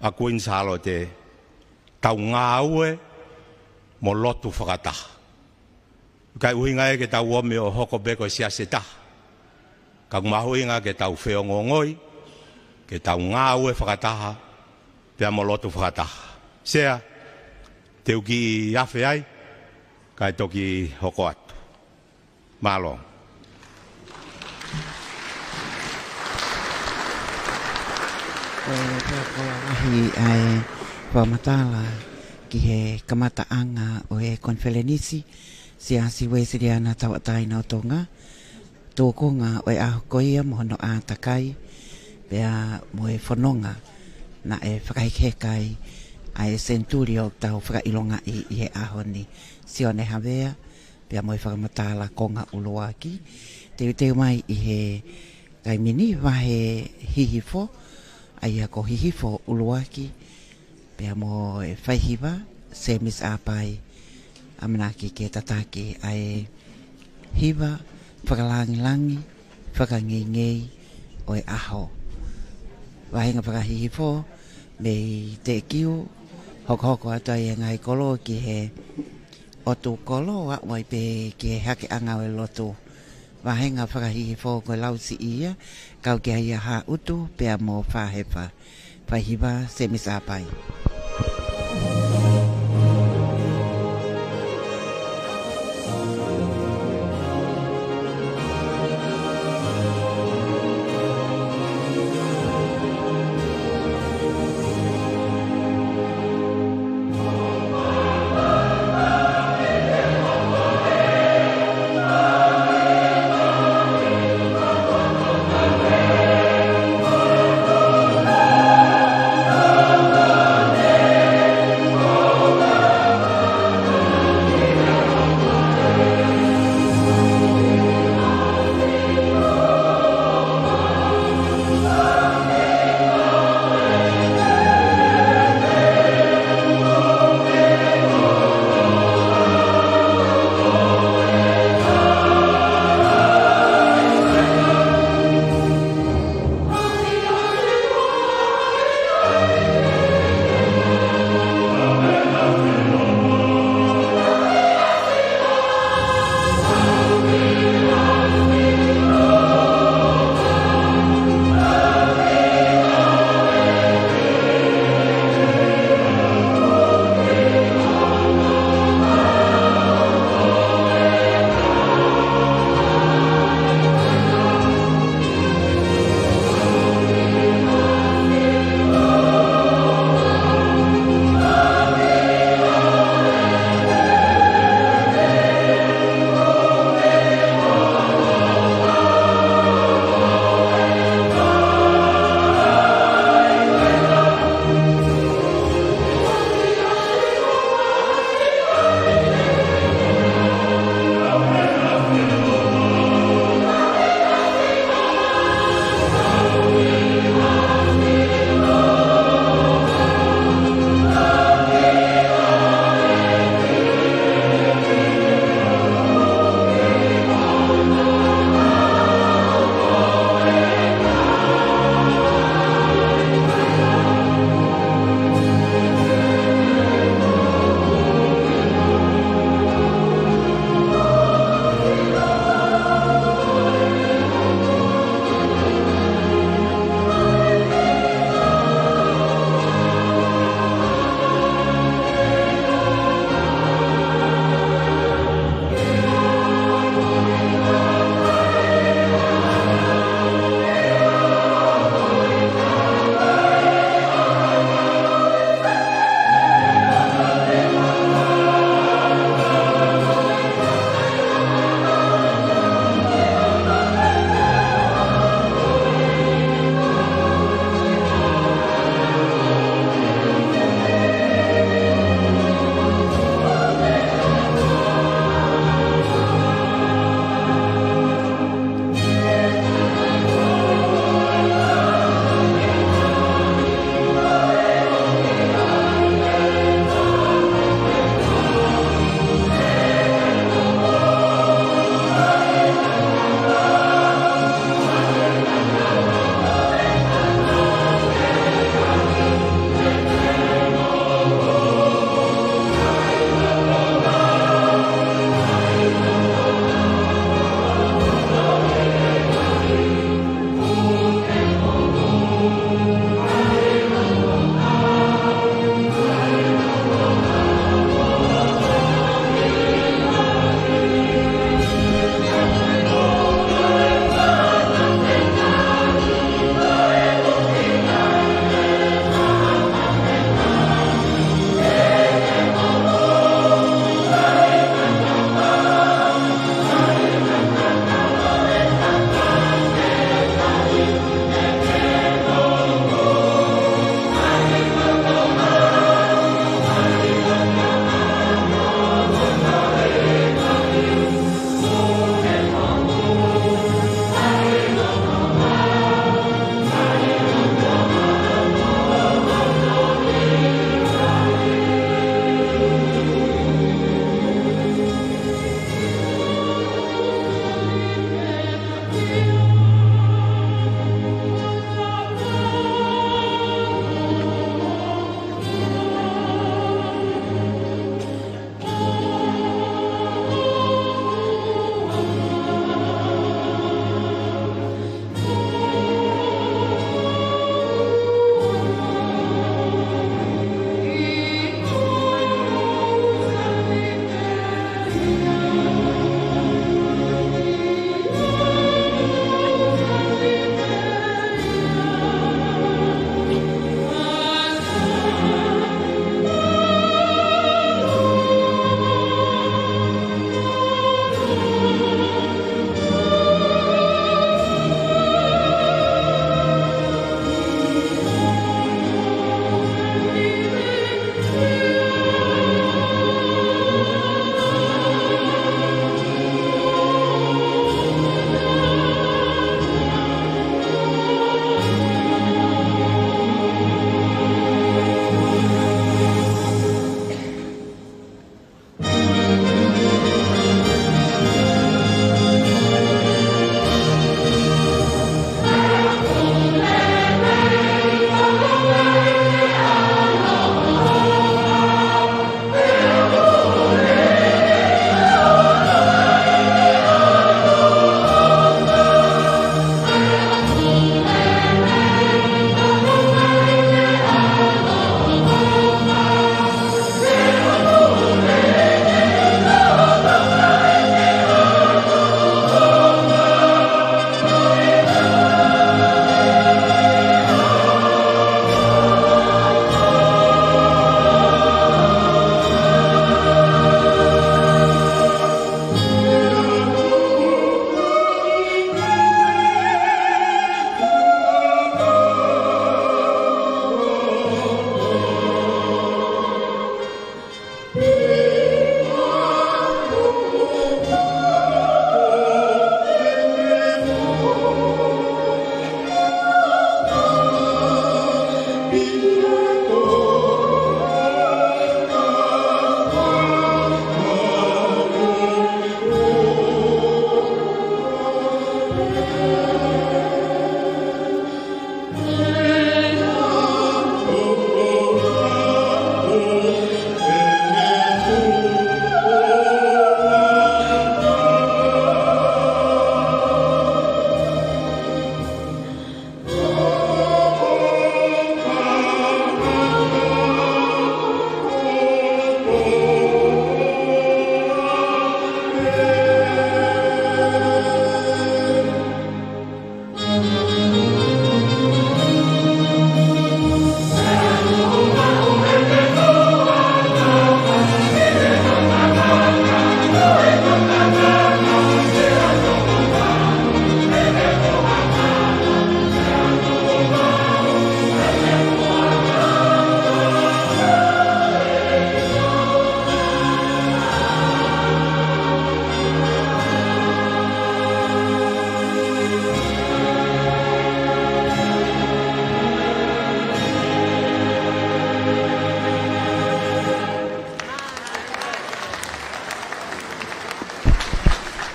ʻa Kuini Sālote, tau ngāue mo lotu fakataha. ʻIkai ʻuhinga ia ke tau ō mai ʻo hoko pē ko e siasi ʻe taha. Ka ʻoku mahuʻinga ke tau feongoongoi, ke tau ngāue fakataha, pea mo lotu fakataha. Sea, te u kiʻi afe ai, kae toki hoko atu. Mālō. Ko e pea ko e lahi ʻa e fakamatala ki he kamataʻanga ʻo e konifelenisi Siasi Uēsiliana Tauʻatāina ʻo Tonga, tūkunga ʻo e ʻaho ko ia mo hono ʻātakai, pea mo e fononga naʻe fakahekeheka ai ʻa e senituli ʻoku tau fakaʻilongaʻi ʻi he ʻaho ni. Sione Havea, pea mo e fakamatala konga ʻuluaki. Teuteu mai ʻi he taimi ni vahe hihifo, ʻa ia ko Hihifo ʻUluaki, pea mo e faihiva, Semisi ʻApai, ʻamanaki ke tataki ʻa e hiva fakalāngilangi, fakangeingei ʻo e ʻaho. Vahenga fakahihifo, mei Teʻekiu, hokohoko atu ai e ngaahi kolo ki he ʻotu kolo, aʻu ai pē ki he hakeʻanga ʻo e lotu. Vahenga fakahihifo ko e lausiʻi ia, kau ki ai ʻa Haʻutu pea mo Fahefa. Faihiva, Semisi ʻApai.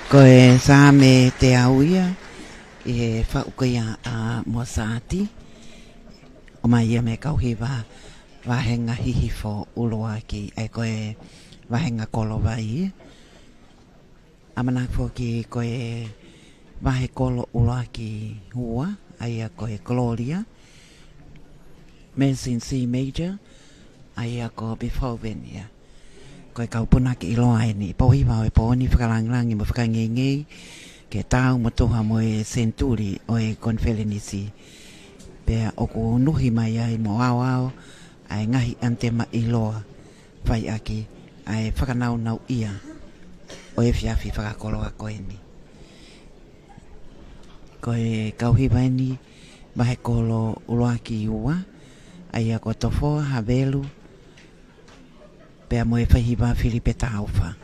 Ko e Saame teau ia, ʻi he faʻu ko ia ʻa Mosati, ʻomai ia mei he kau hiva vāhenga hihifo ʻuluaki, ʻa ia ko e vāhenga kolo vai ia. ʻAmanaki foki ko e vahe kolo ʻuluaki ua, ʻa ia ko e Gloria, Mercy in C major, ʻa ia ko Beethoven ia. Ko e kau punake ʻiloa eni, pō hiva ʻo e pō ni, fakalangilangi mo fakangeingei, ke tau mo tuha mo e senituli ʻo e konifelenisi. Pea ʻoku nuhi mai ai mo aoao, ʻa e ngaahi ʻanitema ʻiloa, fai ʻaki ʻa e fakanaunauʻia ʻo e efiafi fakakoloa ko eni. Ko e kau hiva eni, vahe kolo ʻuluaki ua, ʻa ia ko Tofoa Havelu, pea mo e faihiva Filipe Taufa.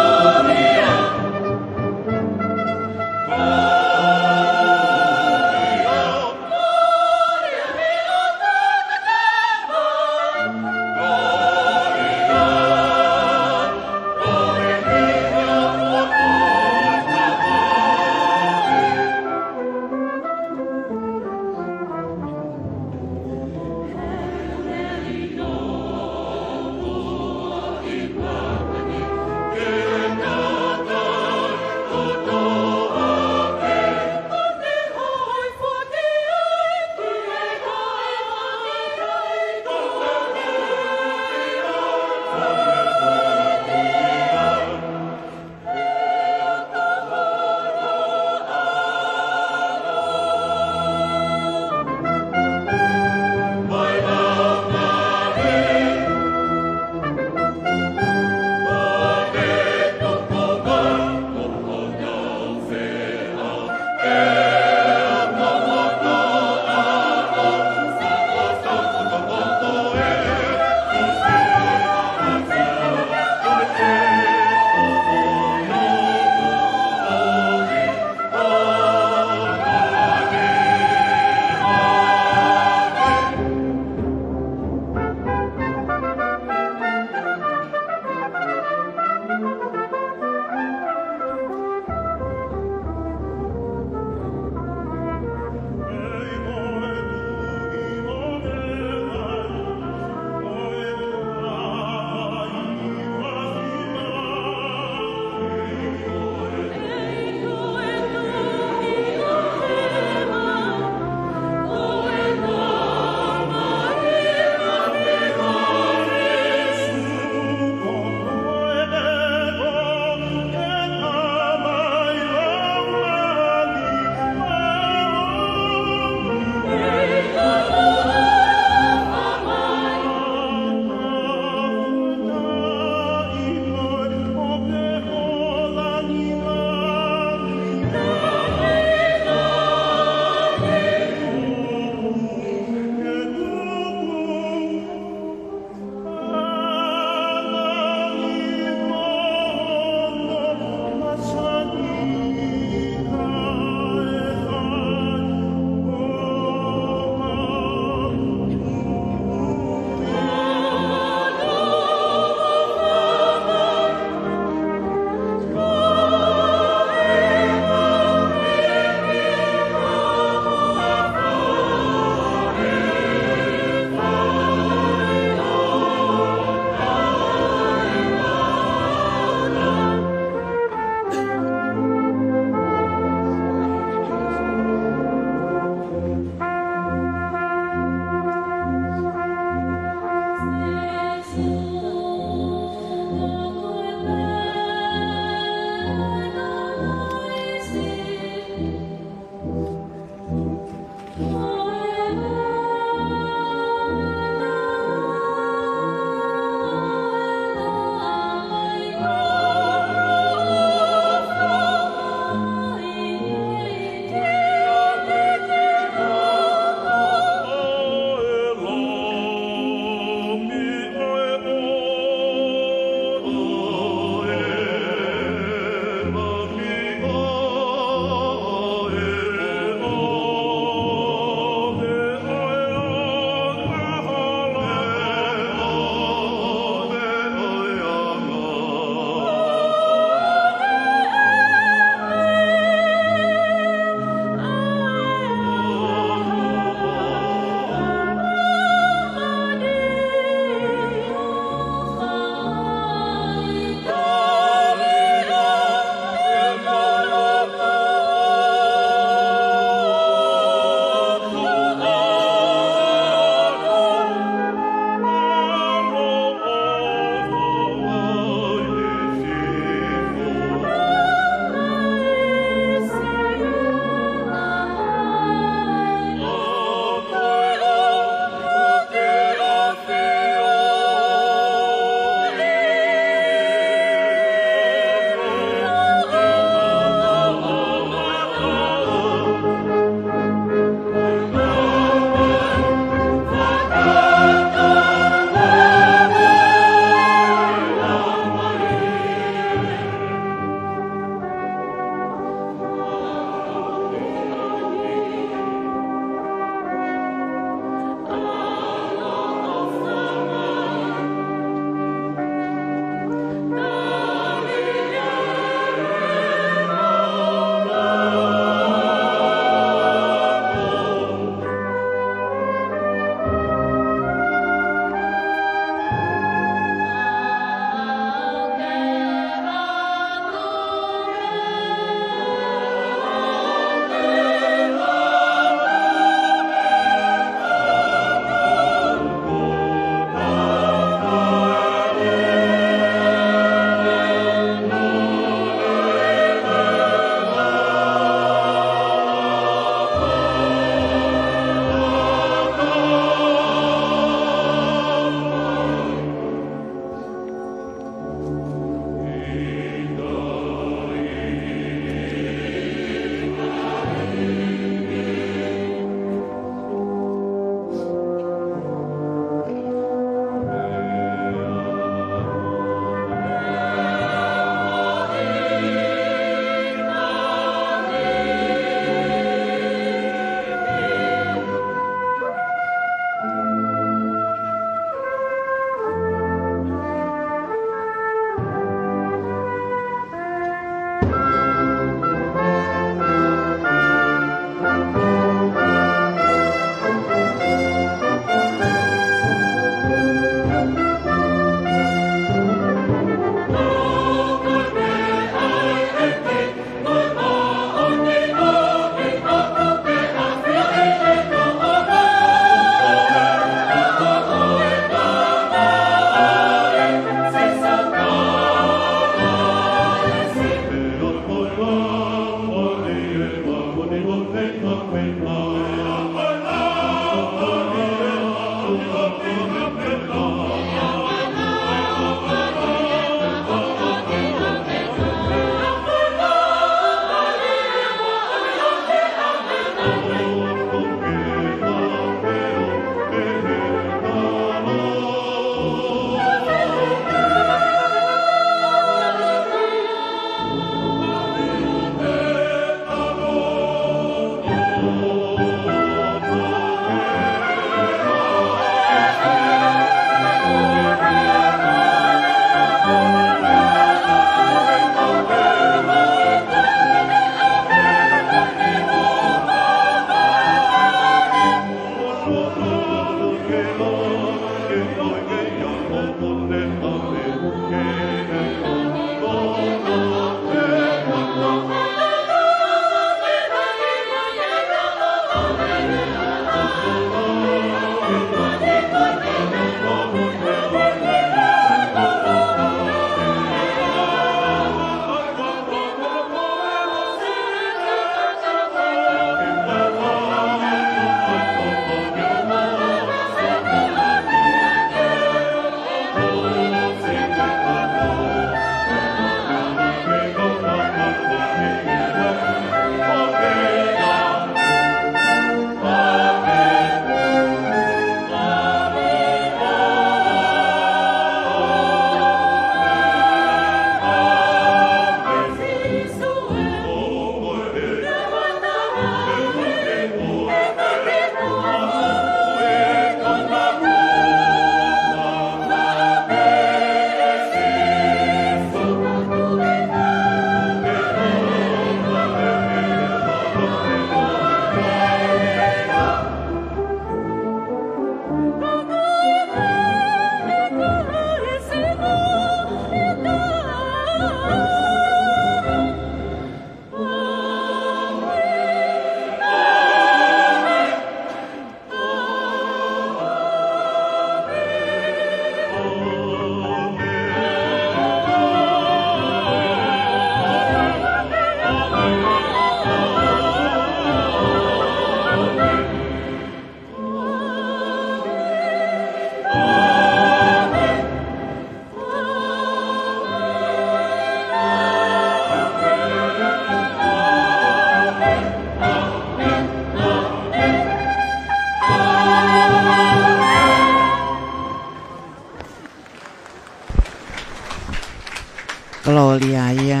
Kolōlia ia,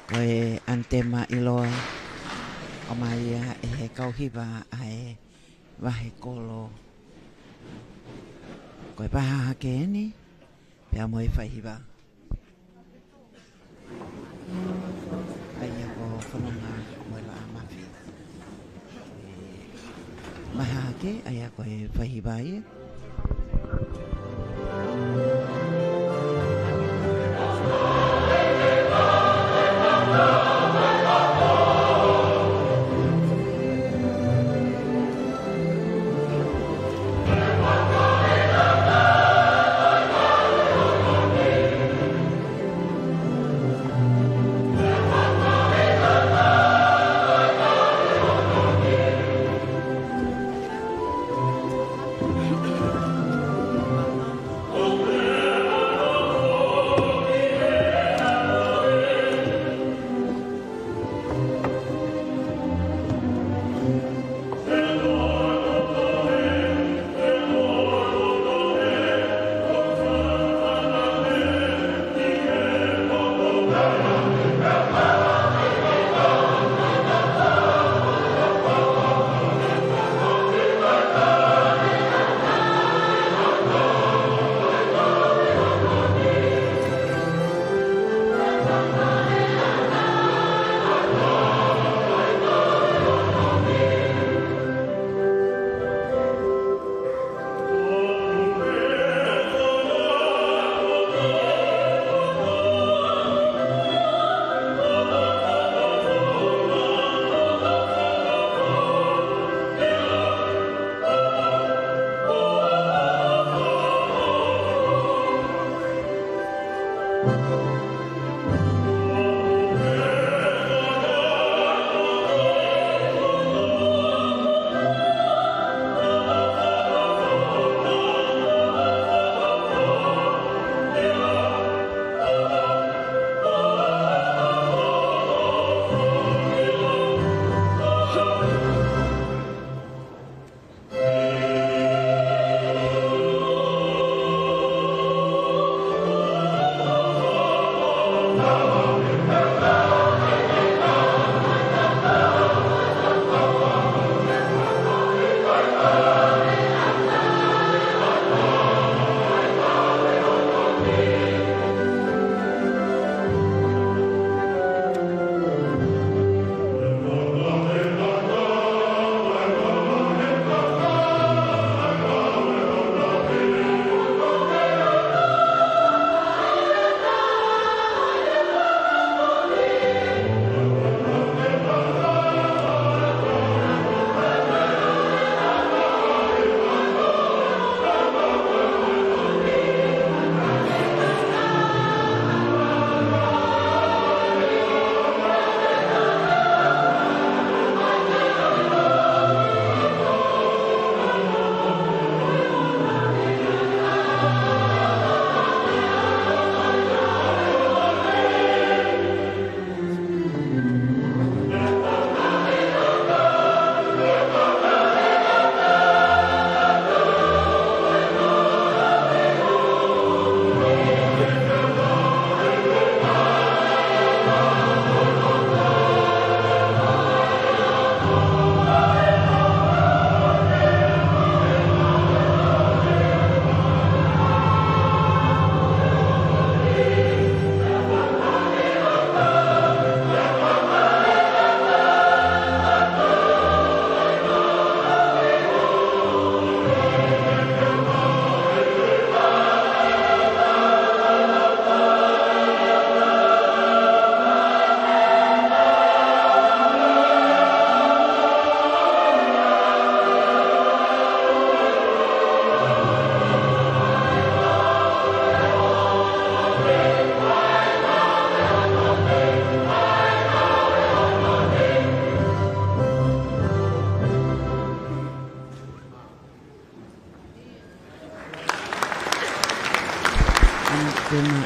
ko e ʻanitema ʻiloa, ʻomai ia ʻe he kau hiva ʻa e vahe kolo. Ko e vahe hahake eni, pea mo e faihiva. ʻA ia ko Fononga mo e Laʻā Mafi. Vahe hahake, ʻa ia ko e faihiva ia.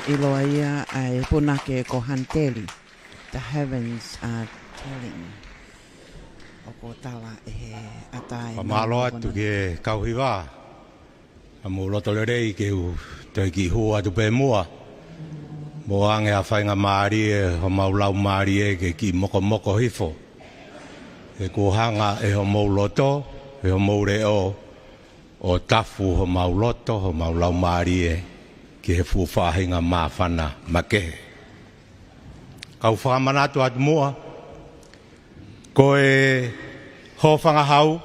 ʻIloa ia ʻa e punake ko Hanteli. The heavens are telling. ʻOku tala ʻe he ʻatā e Fakamālō atu ki he kau hiva. ʻA mou loto lelei ke u toe kiʻi hū atu pē muʻa. Mo ange ʻa e faingamālie homau laumālie ke kiʻi mokomoko hifo. ʻOku hanga ʻe homou loto, ʻe homou leʻo, ʻo tafu homau loto, homau laumālie, ki he fuʻu faʻahinga māfana makehe. Kau fakamanatu atu muʻa, ko e hōfangahau,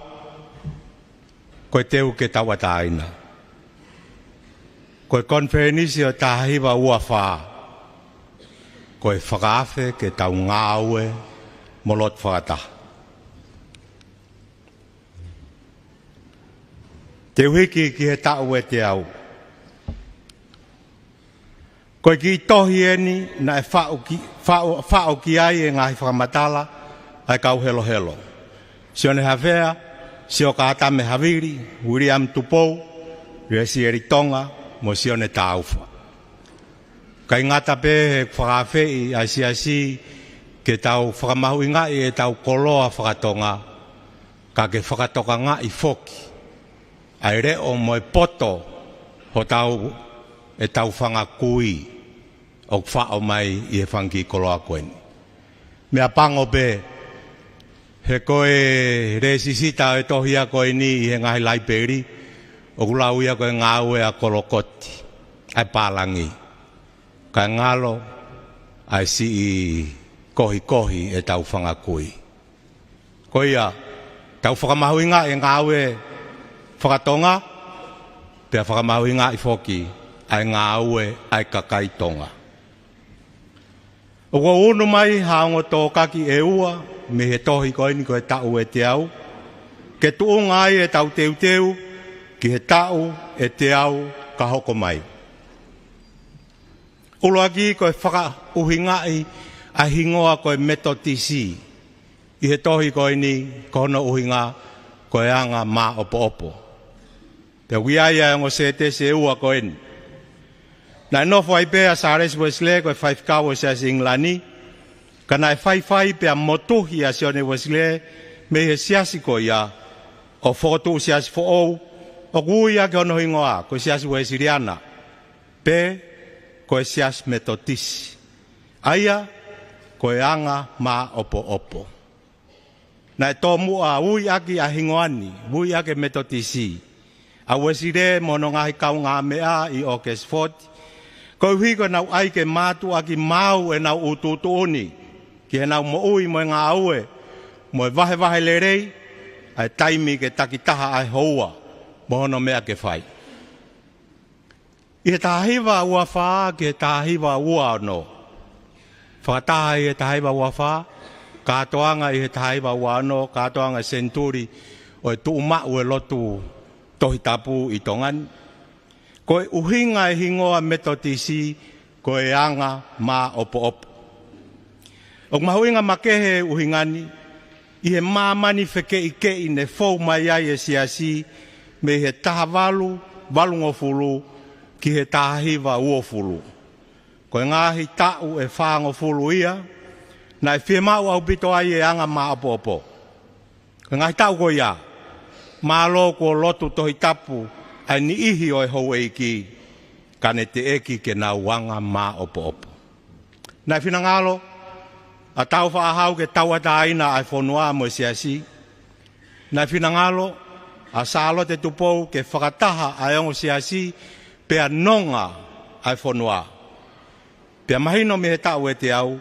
ko e teu ke tauʻatāina. Ko e konifelenisi ʻo e taha hiva ua fā, ko e fakaafe ke tau ngāue mo lotu fakataha. Te u hiki ki he taʻu ʻe teau. Ko e kiʻi tohi eni naʻe faʻu ki, faʻu, faʻu ki ai e ngaahi fakamatala ʻa e kau helohelo. Sione Havea, Siokātame Havili, Viliami Tupou, Lesieli Tonga, mo Sione Taufa. ʻIkai ngata pē he fakaafeʻi ʻa e siasi ke tau fakamahuʻingaʻi ʻetau koloa fakatonga, ka ke fakatokangaʻi foki ʻa e leʻo mo e poto hotau, ʻetau fanga kui ʻoku faʻo mai ʻi he fanga kiʻi koloa ko eni. Meʻapango pē, he ko e lēsisita ʻo e tohi ia ko eni ʻi he ngaahi laipeli, ʻoku lau ia ko e ngāue ʻa Kolokoti, ʻa e pālangi. Kae ngalo ʻa e siʻi kohikohi ʻetau fanga kui. Ko ia, tau fakamahuʻingaʻi e ngāue fakatonga, pea fakamahuʻingaʻi foki ʻa e ngāue ʻa e kakai Tonga. ʻOku ou unu mai ha ongo tōkaki ʻe ua mei he tohi ko eni ko e taʻu ʻe teau, ke tuʻunga ai ʻetau teuteu ki he taʻu ʻe teau ka hoko mai. ʻUluaki ko e fakaʻuhingaʻi ʻa e hingoa ko e Metotisi. ʻI he tohi ko eni, ko hono ʻuhinga ko e anga māʻopoʻopo. Pea ʻoku ʻi ai ʻa e ongo sētesi ʻe ua ko eni. Naʻe nofo ai pē ʻa Sālesi Uesilē ko e faifekau ʻo e Siasi ʻIngilani, ka naʻe faifai pea motuhi ʻa Sione Uesilē mei he siasi ko ia, ʻo fokotuʻu siasi foʻou, ʻoku ui ʻaki hono hingoa ko e Siasi Uesiliana, pe ko e Siasi Metotisi. ʻA ia ko e anga māʻopoʻopo. Naʻe tomuʻa ui ʻaki ʻa e hingoa ni, ui ʻaki e Metotisi, ʻa Uesilē mo hono ngaahi kaungāmeʻa ʻi Oxford, koeʻuhi ko ʻenau ʻai ke mātuʻaki maau ʻenau ʻū tuʻutuʻuni ki heʻenau moʻui mo e ngāue, mo e vahevahe lelei ʻa e taimi ke takitaha ʻa e houa mo hono meʻa ke fai. ʻI he taha hiva ua fā ki he taha hiva ua ono. Fakataha ʻi he taha hiva ua fā, kātoanga ʻi he taha hiva ua ono, kātoanga senituli ʻo e tuʻumaʻu e lotu Tohi Tapu ʻi Tonga ni. Ko e ʻuhinga e hingoa Metotisi, ko e anga māʻopoʻopo. ʻOku mahuʻinga makehe e ʻuhinga ni, ʻi he māmani fekeʻikeʻi ne fou mai ai e siasi mei he taha valu valungofulu ki he taha hiva uofulu. Ko e ngaahi taʻu ʻe fāngofulu ia, naʻe fiemaʻu ʻaupito ai e anga māʻopoʻopo. Ko e ngaahi taʻu ko ia, mālō kuo lotu Tohi Tapu ʻa e niʻihi ʻo e houʻeiki, ka ne teʻeki ke nau anga māʻopoʻopo. Naʻe finangalo ʻa Tāufaʻāhau ke tauʻatāina ʻa e fonua mo e siasi. Naʻe finangalo ʻa Sālote Tupou ke fakataha ʻa e ongo siasi pea nonga ʻa e fonua. Pea mahino mei he taʻu ʻe teau,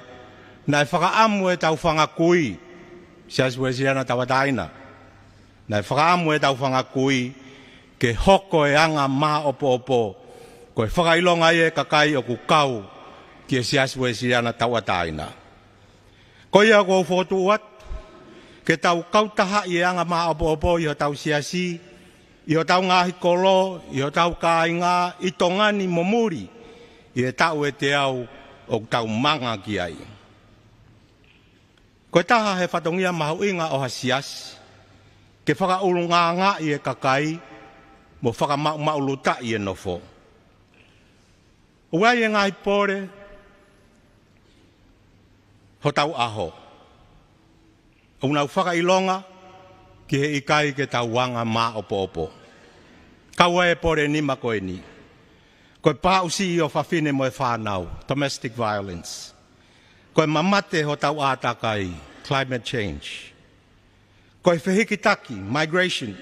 naʻe fakaʻamu ʻetau fanga kui, Siasi Uesiliana Tauʻatāina. Naʻe fakaʻamu ʻetau fanga kui ke hoko e anga māʻopoʻopo, ko e fakaʻilonga ia e kakai ʻoku kau ki he Siasi Uesiliana Tauʻatāina. Ko ia ʻoku ou fokotuʻu atu, ke tau kautahaʻi e anga māʻopoʻopo ʻi hotau siasi, ʻi hotau ngaahi kolo, ʻi hotau kāinga, ʻi Tonga ni mo muli, ʻi he taʻu ʻe teau ʻoku tau manga ki ai. Ko e taha he fatongia mahuʻinga ʻo ha siasi, ke fakaʻulungaangaʻi e kakai, mo fakamaʻumaʻulutaʻi e nofo. ʻOku ʻi ai e ngaahi pole hotau ʻaho ʻoku nau fakaʻilonga ki he ʻikai ke tau anga māʻopoʻopo. Kau ai e pole nima ko eni. Ko e pāʻusiʻi ʻo fafine mo e fānau, domestic violence. Ko e mamate hotau ʻātakai, climate change. Ko e fehikitaki, migration,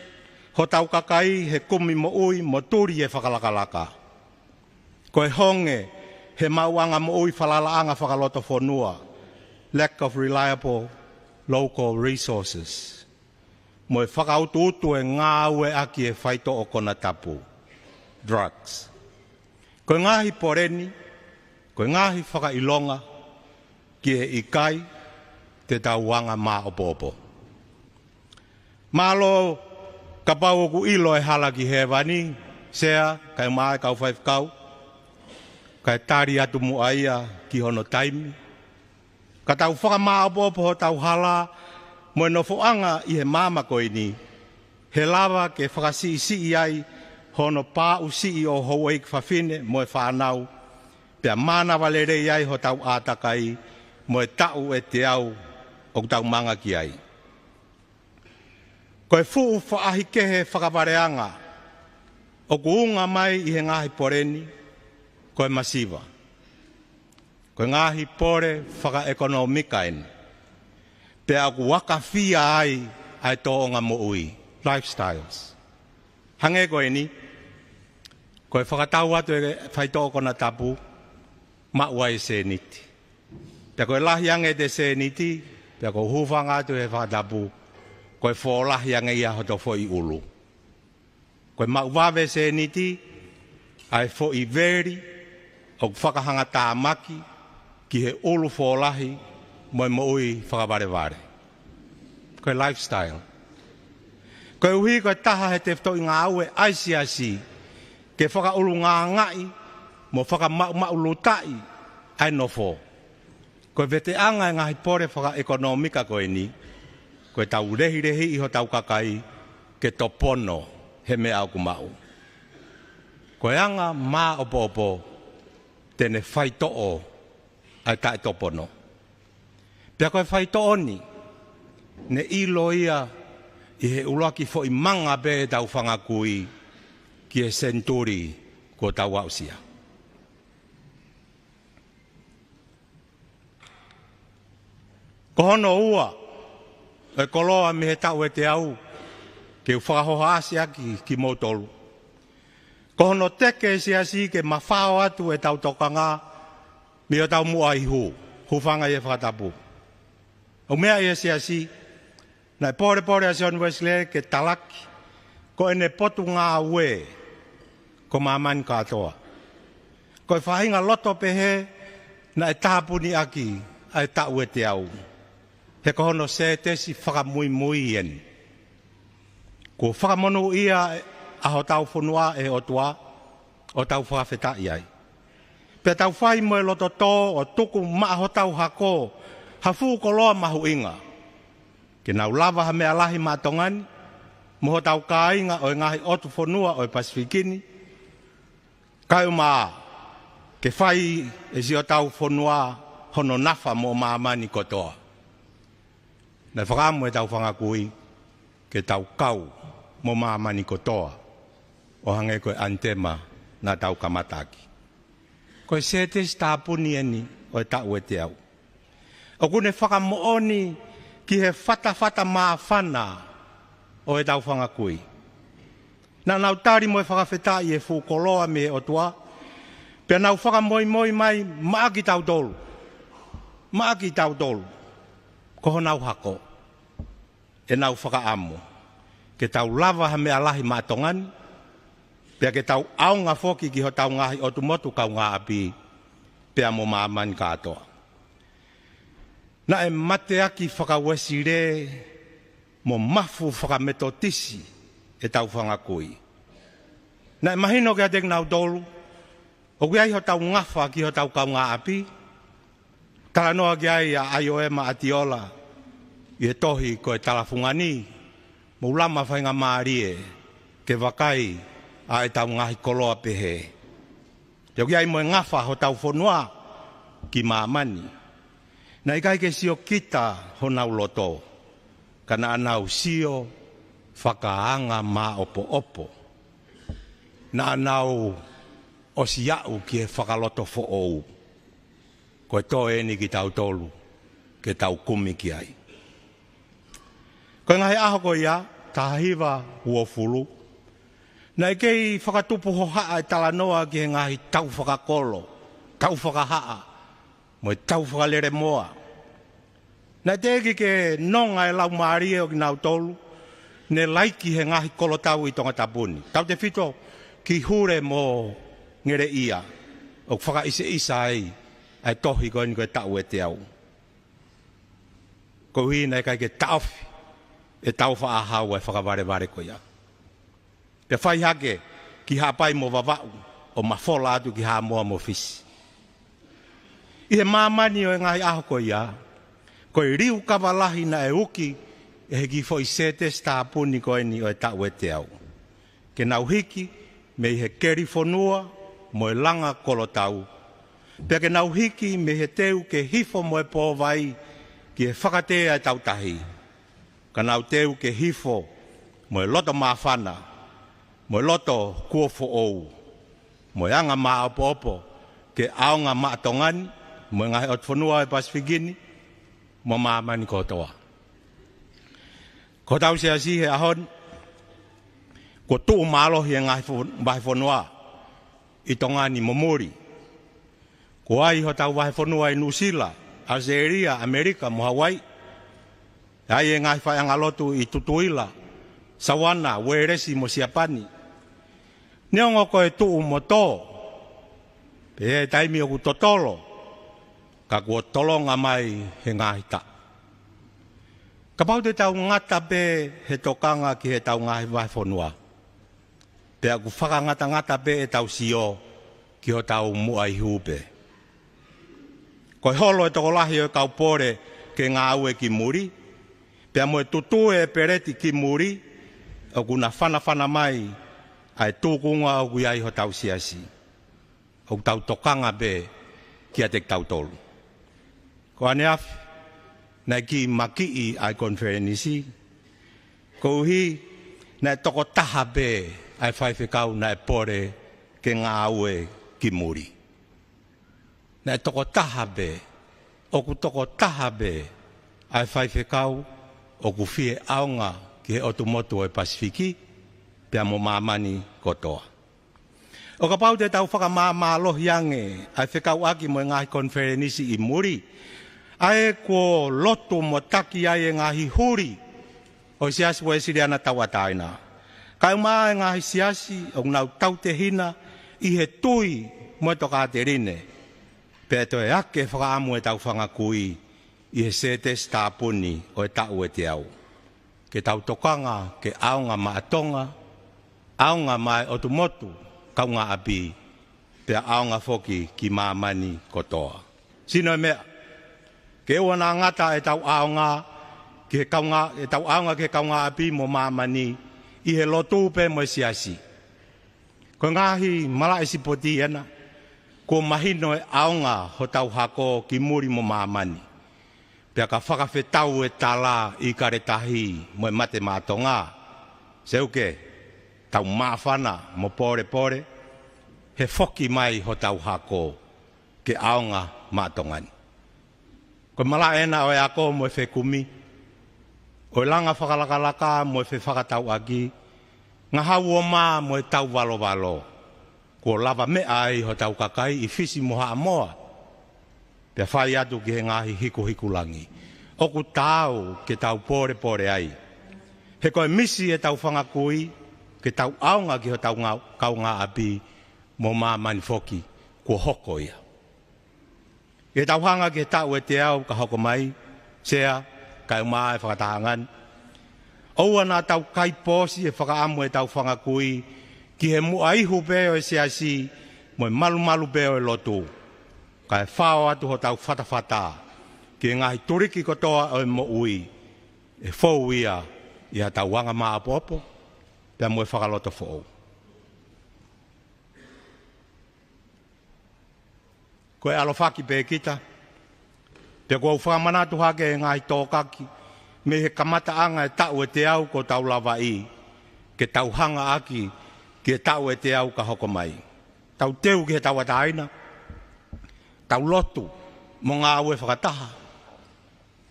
hotau kakai he kumi moʻui mo tuli e fakalakalaka. Ko e honge he maʻuʻanga moʻui falalaʻanga fakalotofonua, lack of reliable local resources. Mo e fakautuutu e ngāueʻaki e faitoʻo konatapu, drugs. Ko e ngaahi pole ni, ko e ngaahi fakaʻilonga ki he ʻikai te tau anga māʻopoʻopo. Mālō kapau ʻoku ʻilo e hala ki hēvani, Sea, kae ʻumaʻā e kau faifekau, kae tali atu muʻa ia ki hono taimi. Ka tau fakamāʻopoʻopo hotau hala mo e nofoʻanga ʻi he māmani ko eni, he lava ke fakasiʻisiʻi ai hono pāʻusiʻi ʻo houʻeiki fafine mo e fānau, pea mānava lelei ai hotau ʻātakai mo e taʻu ʻe teau ʻoku tau manga ki ai. Ko e fuʻu faʻahikehe fakavaleanga ʻoku unga mai ʻi he ngaahi pole ni, ko e masiva. Ko e ngaahi pole fakaʻekonōmika eni. Pea ʻoku akafia ai ʻa e tōʻonga moʻui, lifestyles. Hangē ko eni, ko e fakatau atu e faitoʻo konatapu, maʻu ai e sēniti. Pea ko e lahi ange ʻete sēniti, pea ko e hūfanga atu he fakatapu, ko e fōlahi ange ia hoto foʻi ʻulu. Ko e maʻu vave sēniti, ʻa e foʻi veli ʻoku fakahangatāmaki ki he ʻulu fōlahi mo e moʻui fakavalevale. Ko e lifestyle. Koeʻuhi ko e taha he tefitoʻi ngāue ʻa e siasi ke fakaʻulungaangaʻi mo fakamaʻumaʻulutaʻi ʻa e nofo. Ko e veteʻanga e ngaahi pole fakaʻekonōmika ko eni, ko e tau lehilehiʻi hotau kakai ke topono he meʻa ʻoku maʻu. Ko e anga māʻopoʻopo te ne faitoʻo ʻa e taʻetopono. Pea ko e faitoʻo ni, ne ʻilo ia ʻi he ʻuluaki foʻi manga pē ʻetau fanga kui ki he senituli kuo tau aʻusia. Ko hono ua ʻo e koloa mei he taʻu ʻe teau, ke u fakahohaʻasi ʻaki kimoutolu. Ko hono teke e siasi ke mafao atu ʻetau tokanga mei hotau muʻa ihu, hūfanga ʻi he fakatapu. ʻOku meaʻi ʻe he siasi, naʻe pōlepole ʻa Sione Uesilē ke talaki ko ʻene potungāue ko māmani kātoa. Ko e faʻahinga loto pehē naʻe tāpuni ʻaki ʻa e taʻu ʻe teau. He ko hono sētesi fakamuimui eni. Kuo fakamonūʻia ʻa hotau fonua ʻe he ʻOtua, ʻo tau fakafetaʻi ai. Pea tau fai mo e loto tō ʻo tuku maʻa hotau hako ha fuʻu koloa mahuʻinga. Ke nau lava ha meʻa lahi maʻa Tonga ni, mo hotau kāinga ʻo e ngaahi ʻotu fonua ʻo e Pasifiki ni, kae ʻumaʻā ke fai ʻe siʻotau fonua hono nafa mo māmani kotoa. Naʻe fakaʻamu ʻetau fanga kui ke tau kau mo māmani kotoa, ʻo hangē ko e ʻanitema naʻa tau kamata ʻaki. Ko e sētesi tāpuni eni ʻo e taʻu ʻe teau. ʻOku ne fakamoʻoni ki he fatafata māfana ʻo ʻetau fanga kui. Naʻa nau tali mo e fakafetaʻi e fuʻu koloa mei he ʻOtua, pea nau fakamoimoi mai maʻa kitautolu. Maʻa kitautolu. Ko honau hako. ʻEnau fakaʻamu ke tau lava ha meʻa lahi maʻa Tonga ni, pea ke tau ʻaonga foki ki hotau ngaahi ʻotu motu kaungāʻapi, pea mo māmani kātoa. Naʻe mateaki faka-Uesilē mo mafu faka-Metotisi ʻetau fanga kui. Naʻe mahino kiate kinautolu ʻoku ʻi ai hotau ngafa ki hotau kaungāʻapi. Talanoa ki ai ʻa ʻAioema ʻAtiola ʻi he tohi ko e Talafungani, mou lama faingamālie ke vakai ʻa ʻetau ngaahi koloa pehē. Te u ki ai mo e ngafa hotau fonua ki māmani. Naʻe ʻikai ke siokita honau loto, ka naʻa nau sio fakaanga māʻopoʻopo. Naʻa nau ʻosi aʻu ki he fakaloto foʻou. Ko e toe eni kitautolu ke tau kumi ki ai. Ko e ngaahi ʻaho ko ia, taha hiva uofulu, naʻe kei fakatupu hohaʻa e talanoa ki he ngaahi tau fakakolo, tau fakahaʻa, mo e tau fakalelemoa. Naʻe teʻeki ke nonga e laumālie ʻo kinautolu ne laiki he ngaahi kolotau ʻi Tongatapu ni. Tautefito ki Hule mo Ngeleʻia, ʻoku fakaʻiseʻisa ai ʻa e tohi ko eni ko e Taʻu ʻe Teau. Koeʻuhi naʻe ʻikai ke taʻofi ʻe Tāufaʻāhau ʻa e fakavalevale ko ia. Pea fai hake ki Haʻapai mo Vavaʻu ʻo mafola atu ki Haʻamoa mo Fisi. ʻI he māmani ʻo e ngaahi ʻaho ko ia, ko e liukava lahi naʻe uki ʻe he kiʻi foʻi sētesi tāpuni ko eni ʻo e Taʻu ʻe Teau. Ke nau hiki mei he kelifonua mo e langa kolotau. Pea ke nau hiki mei he teu ke hifo mo e pōvai ki he fakatea e tautahi. Ka nau teu ke hifo mo e loto māfana, mo e loto kuo foʻou, mo e anga māʻopoʻopo, ke ʻaonga maʻa Tonga ni, mo e ngaahi ʻotu fonua ʻo e Pasifiki ni, mo māmani kotoa. Ko hotau siasi he ʻaho ni, kuo tuʻu mālohi e ngaahi fo-, vahefonua ʻi Tonga ni mo muli. Kuo ʻi ai hotau vahefonua ʻi Nuʻusila, ʻAositelēlia, ʻAmelika mo Hauaiʻi. ʻI ai e ngaahi faiʻanga lotu ʻi Tutuila, Savannah, Uēlesi mo Siapani. Neongo ko e tuʻu mo tō, pea ʻi he taimi ʻoku totolo, ka kuo tolonga mai he ngaahi taʻu. Kapau te tau ngata pē he tokanga ki heʻetau ngaahi vahefonua, pea ʻoku fakangatangata pē ʻetau sio ki hotau muʻa ihu pē. Ko e holo e tokolahi ʻo e kau pole ke ngāue ki muli, pea mo e tutue e peleti ki muli, ʻoku na fanafana mai ʻa e tūkunga ʻoku ʻi ai hotau siasi. ʻOku tau tokanga pē kiate kitautolu. Ko ʻaneafi, naʻe kiʻi makiʻi ʻa e konifelenisi, koeʻuhi naʻe tokotaha pē ʻa e faifekau naʻe pole ke ngāue ki muli. Naʻe tokotaha pē, ʻoku tokotaha pē ʻa e faifekau ʻoku fie ʻaonga ki he ʻotu motu ʻo e Pasifiki, pea mo māmani kotoa. ʻO kapau te tau fakamāmālohi ange ʻa e fekauʻaki mo e ngaahi konifelenisi ʻi muli, ʻa ē kuo lotu mo taki ai e ngaahi huli ʻo e Siasi Uēsiliana Tauʻatāina, kae ʻumaʻā e ngaahi siasi ʻoku nau tautehina ʻi he tui mo e tokāteline, pea toe ake fakaʻamu ʻetau fanga kui ʻi he sētesi tāpuni ʻo e Taʻu ʻe Teau. Ke tau tokanga ke ʻaonga maʻa Tonga, ʻaonga maʻa e ʻotu motu kaungāʻapi, pea ʻaonga foki ki māmani kotoa. Sino e meʻa, ke ʻoua naʻa ngata ʻetau ʻaonga ki he kaunga-, ʻetau ʻaonga ki he kaungāʻapi mo māmani ʻi he lotu pē mo e siasi. Ko e ngaahi malaʻe sipoti ena, kuo mahino e ʻaonga hotau hako ki muli mo māmani. Pea ka fakafetau e tala ʻi Kaletahi mo e Mate Maʻa Tonga, seuke, tau māfana mo pōlepole, he foki mai hotau hako ke ʻaonga maʻa Tonga ni. Ko e malaʻe ena ʻo e ako mo e fekumi, ʻo e langa fakalakalaka mo e fefakatauʻaki, ngahau ʻo mā mo e tau valovalo, kuo lavameʻa ai hotau kakai ʻi Fisi mo Haʻamoa, pea fai atu ki he ngaahi hikuhiku langi. ʻOku taau ke tau pōlepole ai. He ko e misi ʻetau fanga kui, ke tau ʻaonga ki hotau ngā-, kaungāʻapi mo māmani foki, kuo hoko ia. ʻI heʻetau hanga ki he Taʻu ʻe Teau ka hoko mai, Sea, kae ʻumaʻā e fakatahaʻanga ni, ʻoua naʻa tau kaipoosi e fakaʻamu ʻetau fanga kui ki he muʻa ihu pē ʻo e siasi mo e malumalu pē ʻo e lotu, kae fao atu hotau fatafata ki he ngaahi tuliki kotoa ʻo e moʻui, ʻe fou ia ʻi haʻatau anga maʻopoʻopo pea mo e fakaloto foʻou. Ko e ʻalofaki pē kita, pea ʻoku ou fakamanatu hake e ngaahi tōkaki mei he kamataʻanga e taʻu ʻe teau kuo tau lavaʻi, ke tau hanga ʻaki ki he taʻu ʻe teau ka hoko mai. Tau teu ki he tauʻatāina, tau lotu mo ngāue fakataha,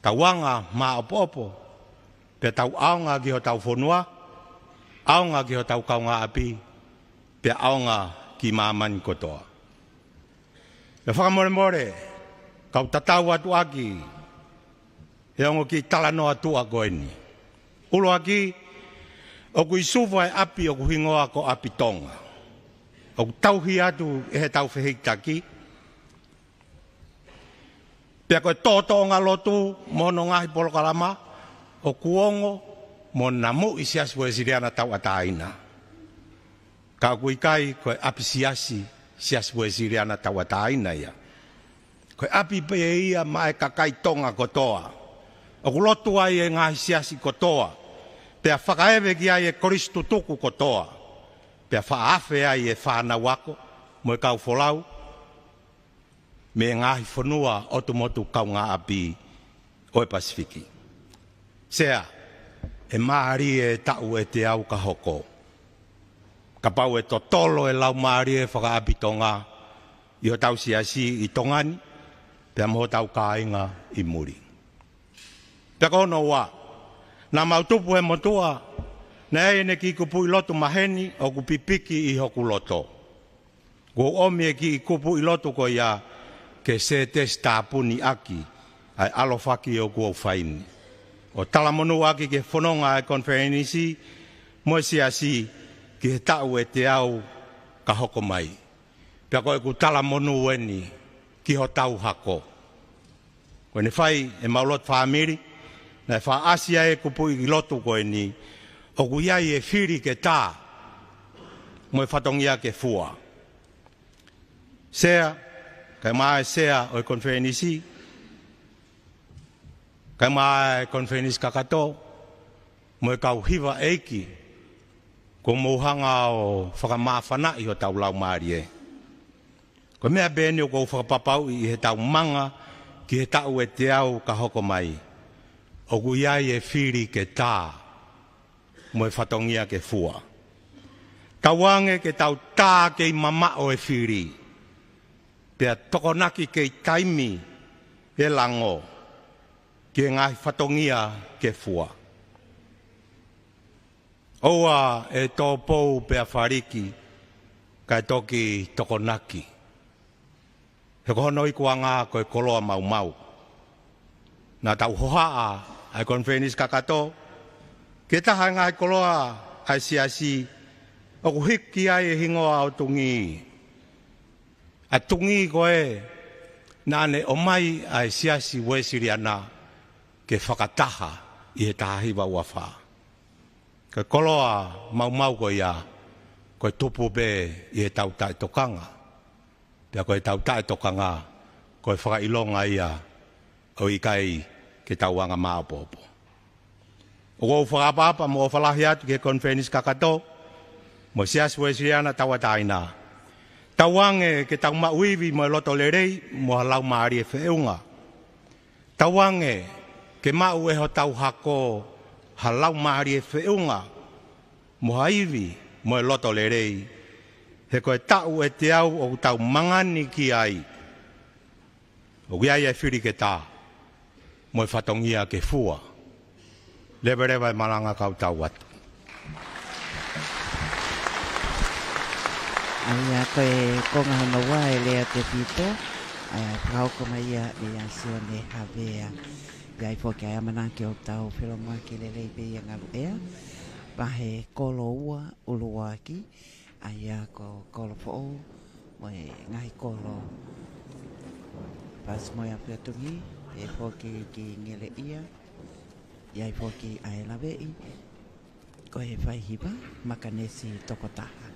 tau anga maʻopoʻopo, pea tau ʻaonga ki hotau fonua, ʻaonga ki hotau kaungāʻapi, pea ʻaonga ki māmani kotoa. Pea fakamolemole, kau tatau atu ʻaki e ongo kiʻi talanoa tuʻa ko eni. ʻUluaki, ʻoku ʻi Suva e ʻapi ʻoku hingoa ko ʻApi Tonga. ʻOku tauhi atu ʻe heʻetau fehikitaki, pea ko e tōtōʻonga lotu mo hono ngaahi polokalama ʻoku ongo mo namuʻi Siasi Uēsiliana Tauʻatāina. Ka ʻoku ʻikai ko e ʻapi siasi, Siasi Uēsiliana Tauʻatāina ia. Ko e ʻapi pē ia maʻa e kakai Tonga kotoa. ʻOku lotu ai e ngaahi siasi kotoa, pea fakaeve ki ai e kolisi tutuku kotoa, pea faʻa afe ai e fānau ako mo e kau folau mei he ngaahi fonua ʻotu motu kaungāʻapi ʻo e Pasifiki. Sea, ʻe mālie e taʻu ʻe teau ka hoko, kapau ʻe totolo e laumālie fakaʻapi Tonga ʻi hotau siasi ʻi Tonga ni, pea mo hotau kāinga ʻi muli. Pea ko hono ua, naʻa mau tupu he motuʻa naʻe ʻi ai ʻene kiʻi kupuʻi lotu maheni ʻoku pipiki ʻi hoku loto. Kuo u ʻomi e kiʻi kupuʻi lotu ko ia ke sētesi tāpuni ʻaki ʻa e ʻalofaki ʻoku ou fai ni, ʻo talamonū ʻaki ki he fononga ʻa e konifelenisi mo e siasi ki he taʻu ʻe teau ka hoko mai. Pea ko ʻeku talamonū eni ki hotau hako. Ko ʻene fai ʻemau lotu fāmili, naʻe fakaʻasi ai e kupuʻi lotu ko eni, ʻoku ʻi ai e fili ke tā mo e fatongia ke fua. Sea, kae ʻumaʻā e sea ʻo e konifelenisi, kae ʻumaʻā e konifelenisi kakato, mo e kau hiva ʻeiki, kuo mou hanga ʻo fakamāfanaʻi hotau laumālie. Ko e meʻa pē eni ʻoku ou fakapapauʻi ʻi heʻetau manga ki he taʻu ʻe teau ka hoko mai, ʻoku ʻi ai e fili ke tā mo e fatongia ke fua. Tauange ke tau tā kei mamaʻo e fili, pea tokonaki kei taimi e lango ki he ngaahi fatongia ke fua. ʻOua ʻe tōpou pea faliki, kae toki tokonaki. He ko hono ikuʻanga ko e koloa maumau. Naʻa tau hohaʻa ʻa e konifelenisi kakato ki he taha e ngaahi koloa ʻa e siasi ʻoku hiki ai e hingoa ʻo Tungī. ʻA Tungī ko ē naʻa ne ʻomai ʻa e Siasi Uēsiliana ke fakataha ʻi he taha hiva ua fā. Ko e koloa maumau ko ia, ko e tupu pē ʻi heʻetau taʻetokanga. Pea ko ʻetau taʻetokanga, ko e fakaʻilonga ia ʻo ʻikai ke tau anga maʻopoʻopo. ʻOku ou fakaʻapaʻapa mo ʻofa lahi atu ki he konifelenisi kakato mo e Siasi Uēsiliana Tauʻatāina. Tauange ke tau maʻu ivi mo e loto lelei mo ha laumālie feʻunga. Tauange ke maʻu ʻe hotau hako ha laumālie feʻunga mo ha ivi mo e loto lelei. He ko e taʻu ʻe teau ʻoku tau mangani ki ai, ʻoku ʻi ai e fili ke tā mo e fatongia ke fua. Leveleva e malanga, kau tau atu. ʻA ia ko e konga hono ua e lea tefito, ʻa ia fakahoko mai ia ʻe Sione Havea. ʻI ai foki ʻa e ʻamanaki ʻoku tau felōngoaki lelei pē ia Ngaluʻea. Vahe kolo ua, ʻuluaki, ʻa ia ko Kolo Foʻou mo e ngaahi kolo Pasimoe, ʻAfiotungi, ʻi ai foki ki Ngeleʻia, ʻi ai foki ʻa e laveʻi ko e faihiva Makanesi Tokotaha.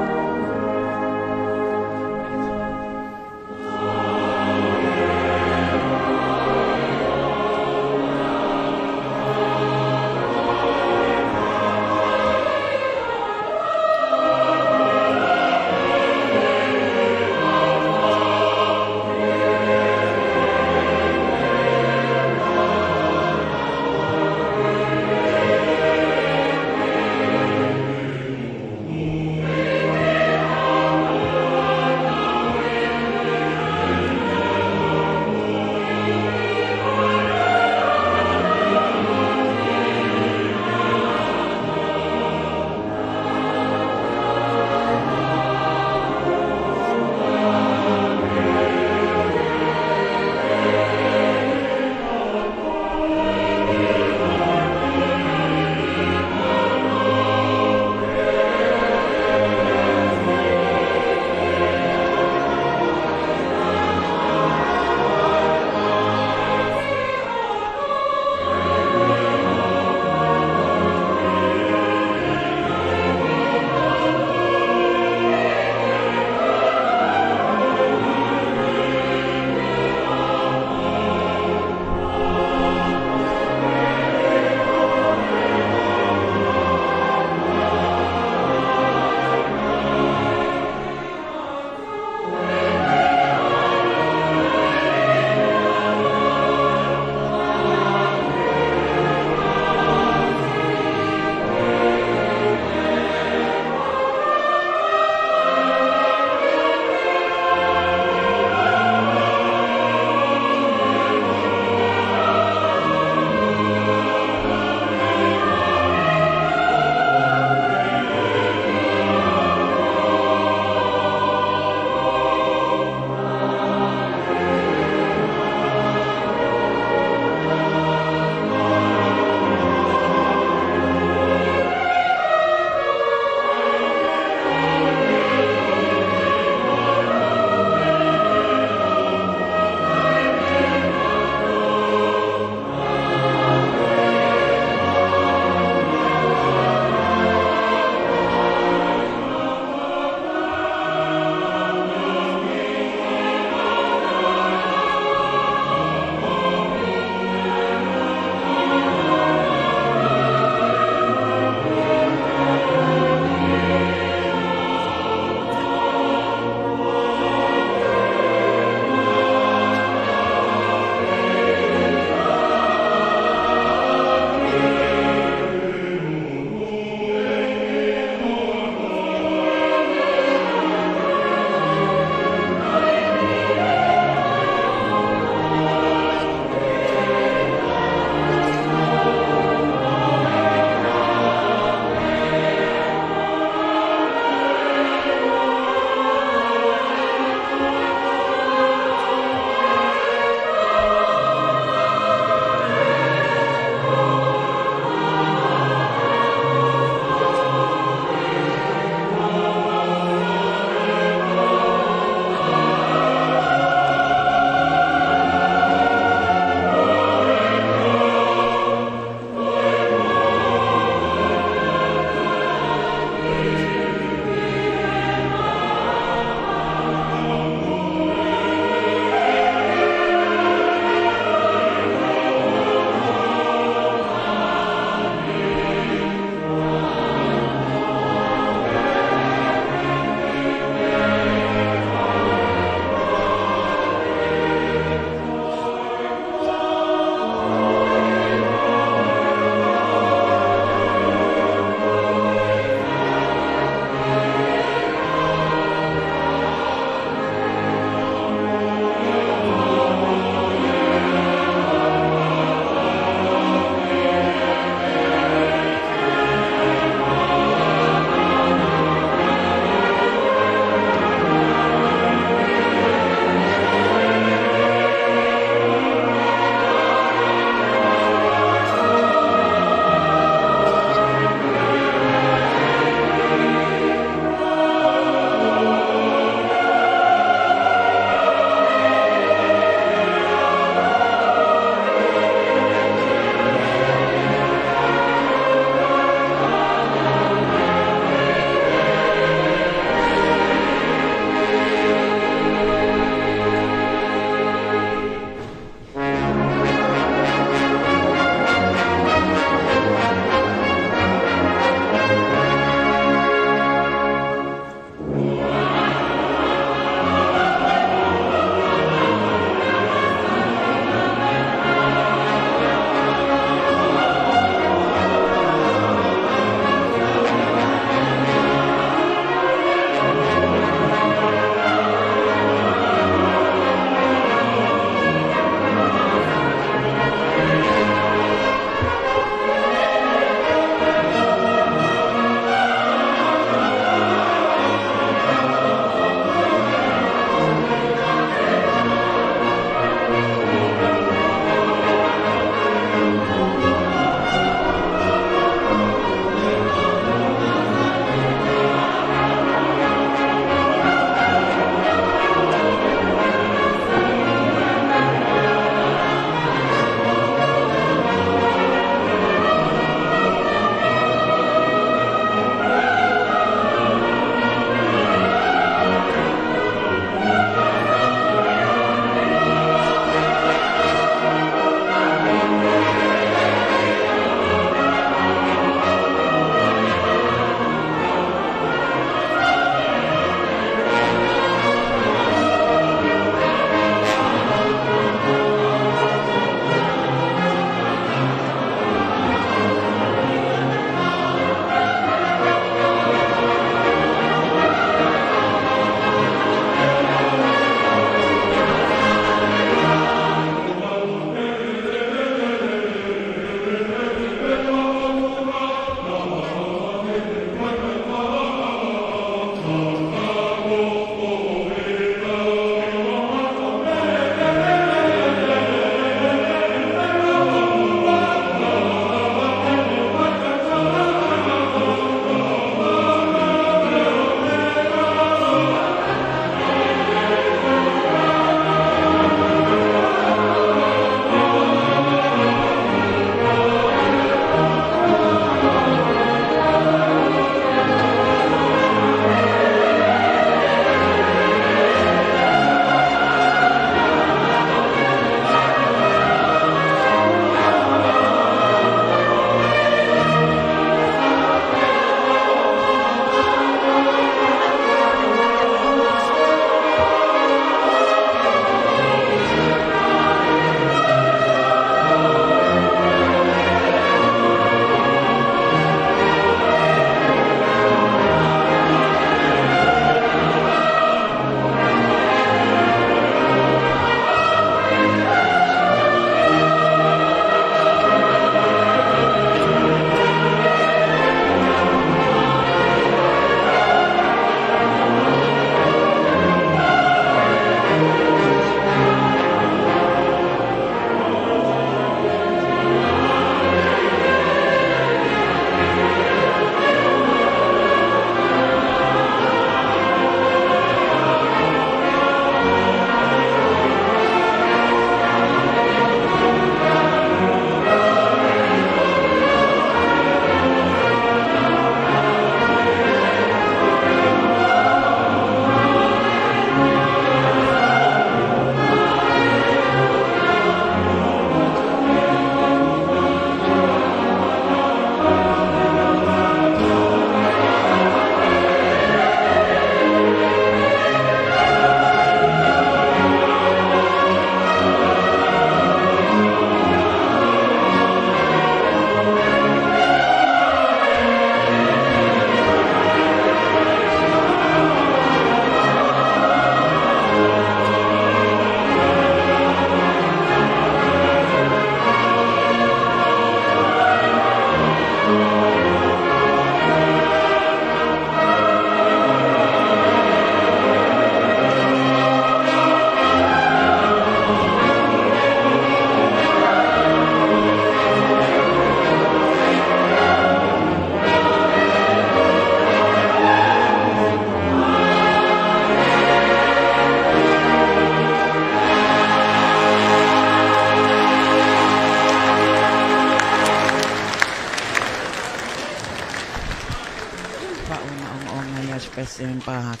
Sherman Park,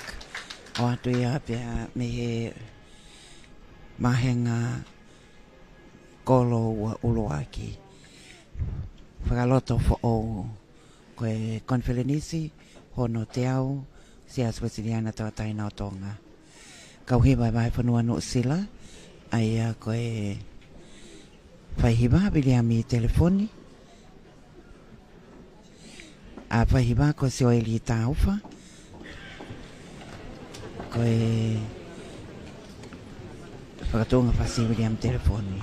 ʻoatu ia pea mei he vāhenga kolo ua ʻuluaki. Fakaloto foʻou, ko e konifelenisi hono teau Siasi Uēsiliana Tauʻatāina ʻo Tonga. Kau hiva ʻa e Vahefonua Nuʻusila, ʻa ia ko e faihiva Viliami Telefoni, ʻa e faihiva ko Sioeli Taufa, ko e fakatuʻunga fasi Viliami Telefoni.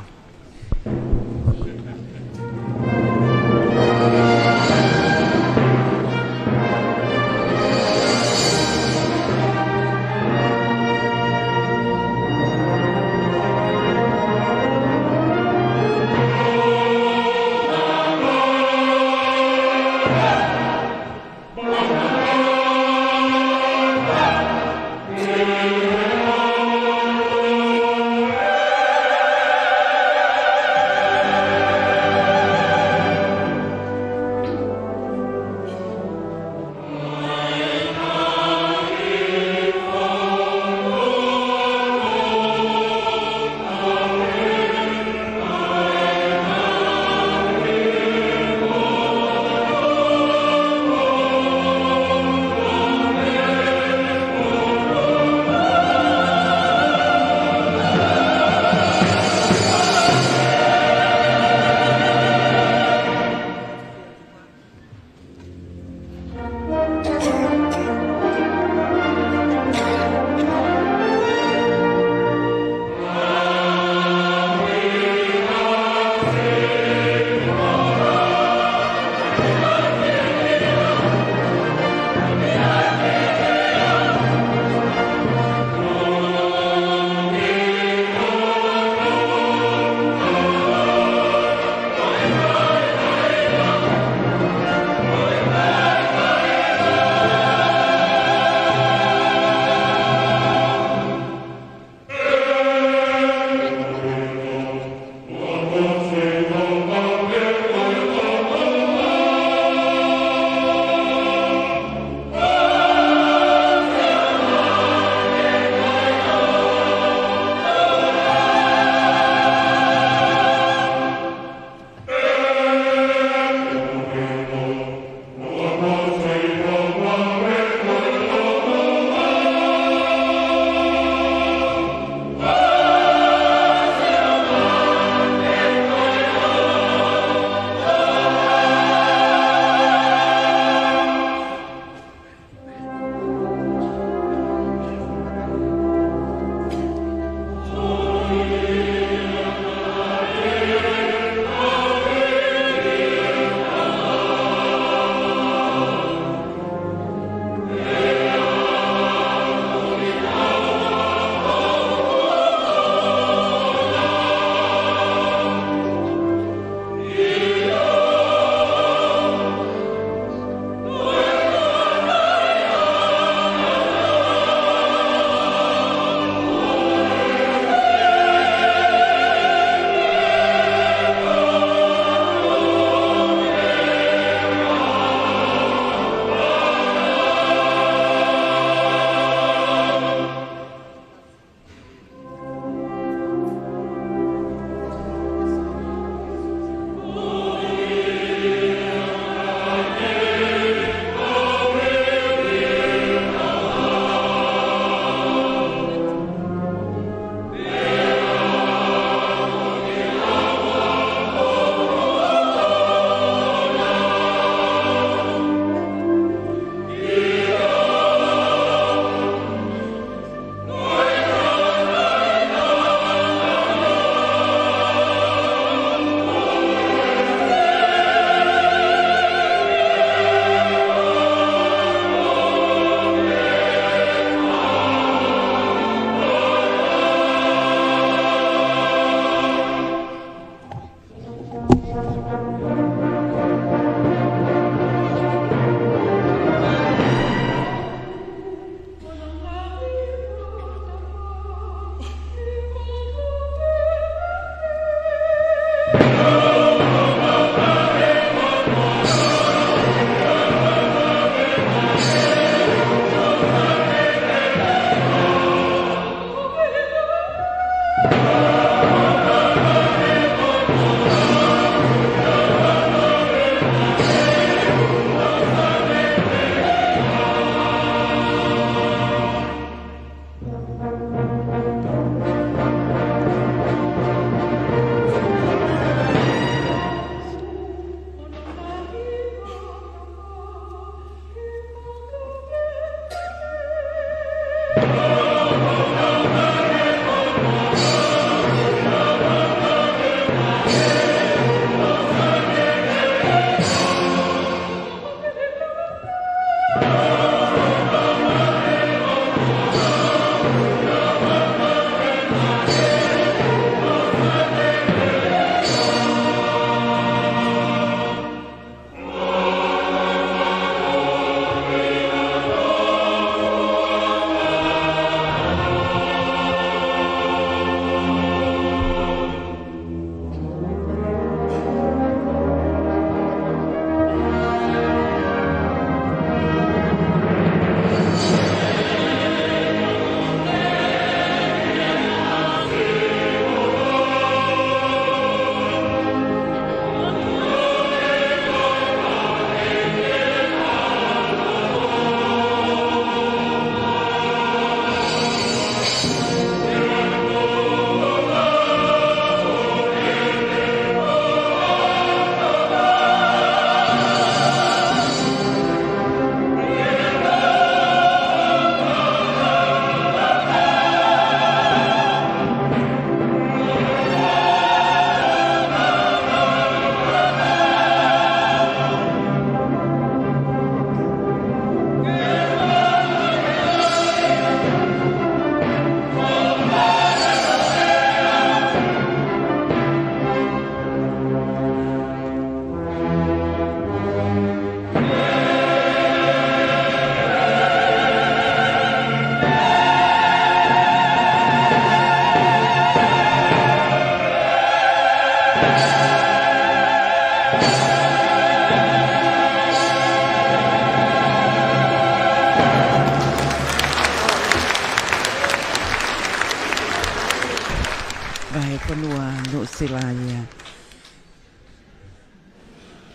ʻUa Nuʻusila ia.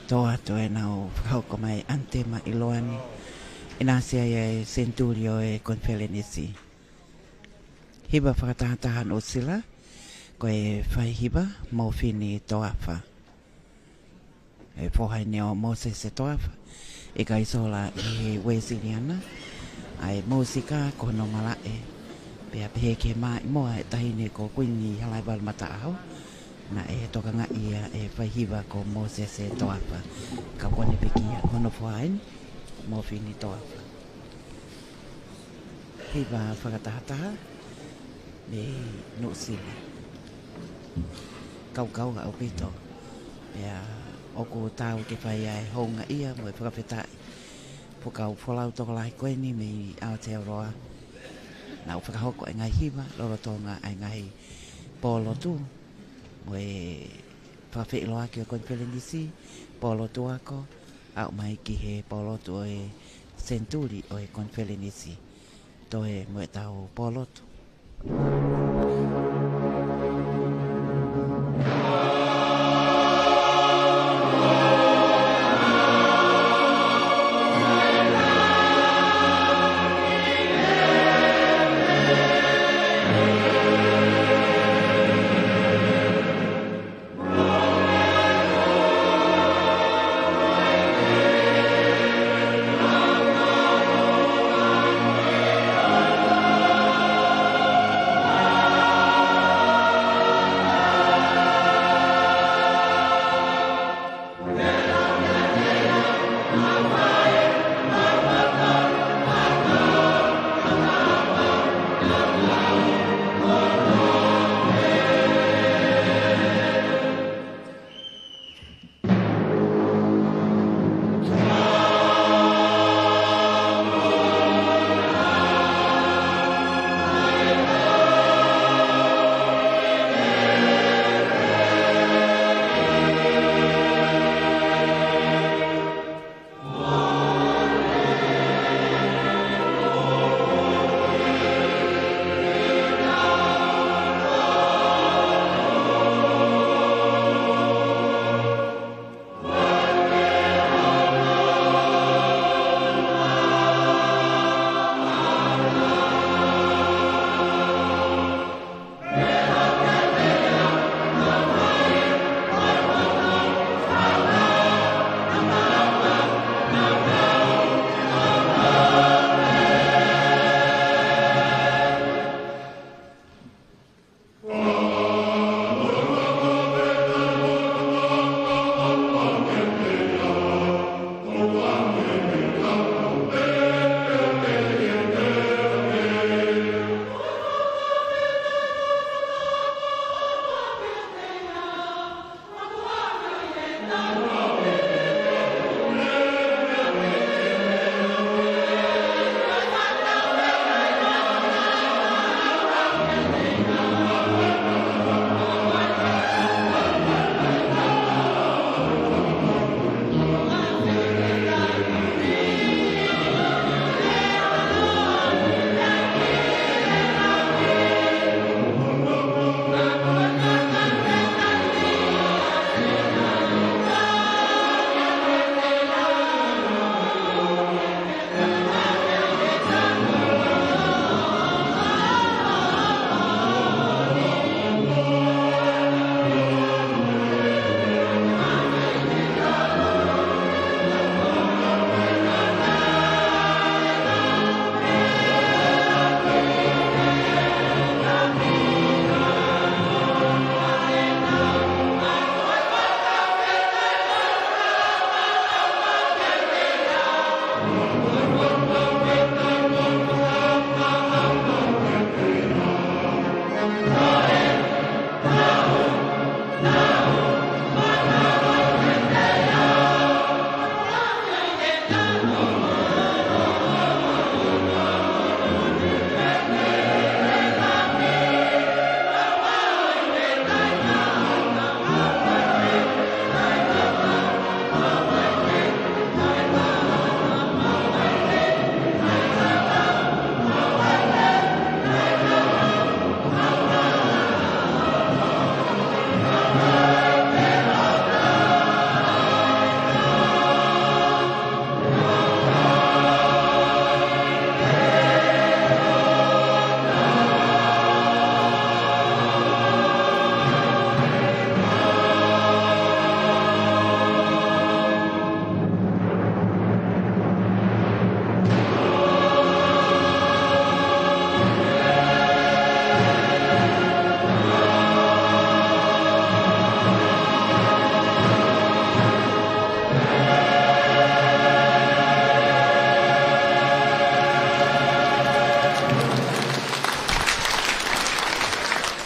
Toʻa toe nau fakahoko mai ʻanitema ʻiloa ni. ʻInasi ai e senituli ʻo e konifelenisi. Hiva fakatahataha Nuʻusila, ko e faihiva Mofini Toafa. E foha eni ʻo Mōsese Toafa, ʻikai sola ʻi he Uēsiliana, ʻa e mūsika ko hono malaʻe. Pea pehē ki he maʻimoa e taʻahine ko Kuini Halaevalu Mataʻaho, naʻe tokangaʻi ia e faihiva ko Mōsese Toafa. Ka ko ʻene pekia hono foha eni, Mofini Toafa. Hiva fakatahataha, mei Nuʻusila. Kaukau ʻaupito. Pea ʻoku tau ke fai ai e houngaʻia mo e fakafetaʻi. Pea kau folau tokolahi ko eni mei Aotearoa. Nau fakahoko e ngaahi hiva, lolotonga e ngaahi pōlotu. Mo e fakafeʻiloaki ʻo e konifelenisi, pōlotu ako, aʻu mai ki he pōlotu ʻo e senituli ʻo e konifelenisi. Toe mo ʻetau pōlotu.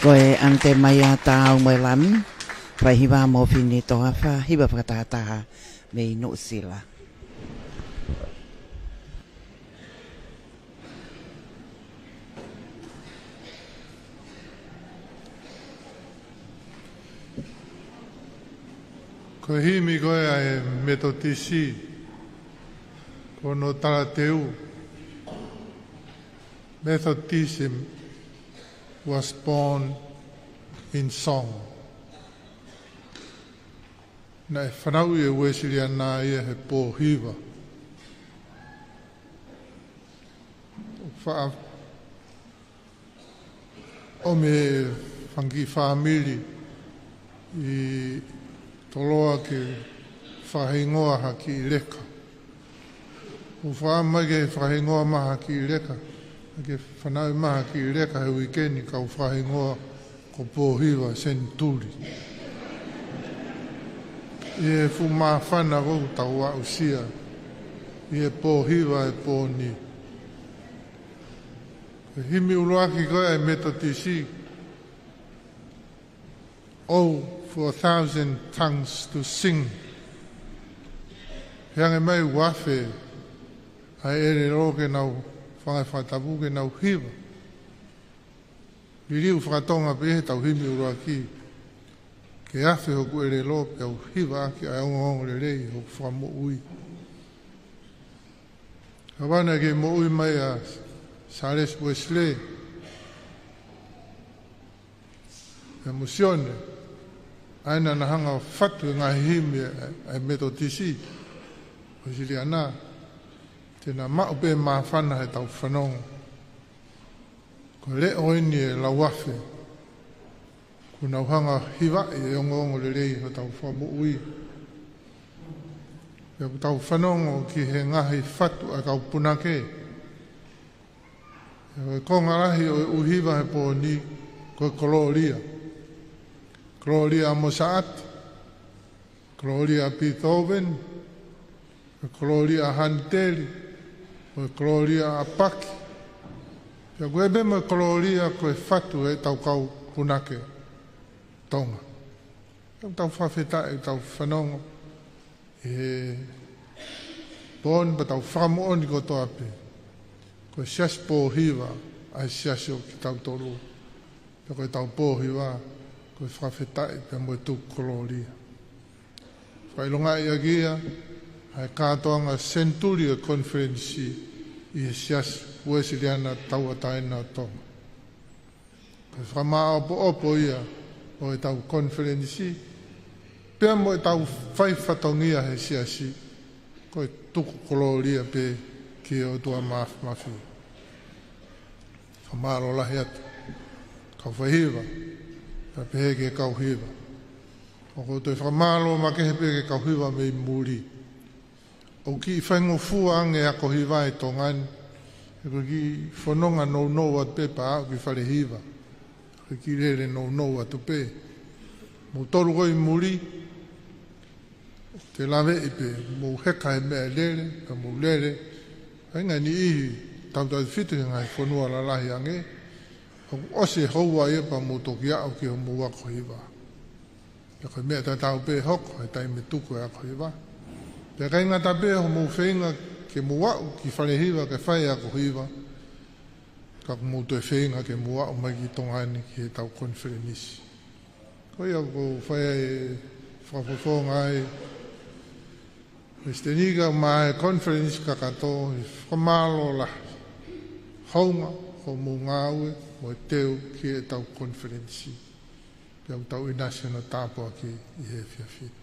Ko e ʻAnitemaia Tāumoelami, faihiva mo Fini Toafa, hiva fakatahataha mei Nuʻusila. Ko e himi ko ē ʻa e Metotisi, ko hono talateu, Methodism was born in song. Naʻe fanauʻi ʻe Uēsiliana ia he pō hiva. Faʻa ʻomi ʻe he fanga kiʻi fāmili ʻi Toloa ke fakahingoa ha kiʻi leka. ʻOku faʻa mai ke fakahingoa mai ha kiʻi leka, ke fanauʻi mai ha kiʻi leka he uike ni, kau fakahingoa ko Pōhiva Senituli. ʻI he fuʻu māfana ʻoku tau aʻusia ʻi he pō hiva e pō ni. Ko e himi ʻuluaki ko ē ʻa e Metotisi, "Oh, for a thousand tongues to sing." Pea hangē mai ʻoku afe ʻa e ʻelelo ke nau fanga fakatapu ke nau hiva. Liliu fakatonga pē ʻe he tau himi ʻuluaki, "Ke afe hoku ʻelelo pea u hiva ʻaki ʻa e ongoongolelei hoku Fakamoʻui." Ka ʻoku kei moʻui mai ʻa Sālesi Uēsilē, ʻa Sione, ʻa ia naʻa na hanga ʻo fatu e ngaahi himi ʻa e Metotisi, Uēsiliana, te na maʻu pē māfana he tau fanongo. Ko e leʻo eni e lauafe, kuo nau hanga ʻo hivaʻi e ongoongolelei hotau Fakamoʻui. Pea ʻoku tau fanongo ki he ngaahi fatu ʻa e kau punake. Ko e konga lahi ʻo e ʻū hiva he pō ni, ko e kolōlia. Kolōlia ʻa Mosaʻati, kolōlia ʻa Beethoven, ko e kolōlia ʻa Haniteli, ko e kolōlia ʻa Paki. Pea ʻoku ʻi ai pē mo e kolōlia ko e fatu ʻe he tau kau punake Tonga. Tau fakafetaʻi, tau fanongo ʻi he pō ni pea tau fakamoʻoni kotoa pē, ko e siasi pō hiva ʻa e siasi ʻo kitautolu. Pea ko e tau pō hiva, ko e fakafetaʻi pea mo e tuku kolōlia. Fakaʻilongaʻi ʻaki ia ʻa e kātoanga senituli ʻo e konifelenisi ʻi he Siasi Uēsiliana Tauʻatāina ʻo Tonga. Ko e fakamāʻopoʻopo ia ʻo e tau konifelenisi, pea mo e tau fai fatongia he siasi, ko e tuku kolōlia pē ki he ʻOtua Māfimafi. Fakamālō lahi atu, kau faihiva, pea pehē ki he kau hiva. ʻOku ou toe fakamālō makehe pē ki he kau hiva mei muli. ʻOku kiʻi faingofua ange ako hiva ʻi Tonga ni, he ko e kiʻi fononga nounou atu pē pea aʻu ki fale hiva. Ko e kiʻi lele nounou atu pē. Moutolu ko ē ʻi muli, te laveʻi pē, mou heka he meʻa lele, pea mou lele. Ka ʻi he ngaahi niʻihi, tautautefito ki he ngaahi fonua lalahi ange, ʻoku ʻosi e houa ia pea mou toki aʻu ki hoʻomou ako hiva. Pea ko e meʻa tatau pē hoko he taimi tuku e ako hiva. Pea ʻikai ngata pē hoʻomou feinga ke mou aʻu ki fale hiva ke fai e ako hiva, ka ʻoku mou toe feinga ke mou aʻu mai ki Tonga ni ki he tau konifelenisi. Ko ia ʻoku ou fai ai e fakafofonga ai, Palesiteni, kae ʻumaʻā e konifelenisi kakato, ʻi he fakamālō lahi hounga hoʻomou ngāue mo e teu ki he tau konifelenisi. Pea ʻoku tau ʻinasi hono tāpuaki ʻi he efiafi ni.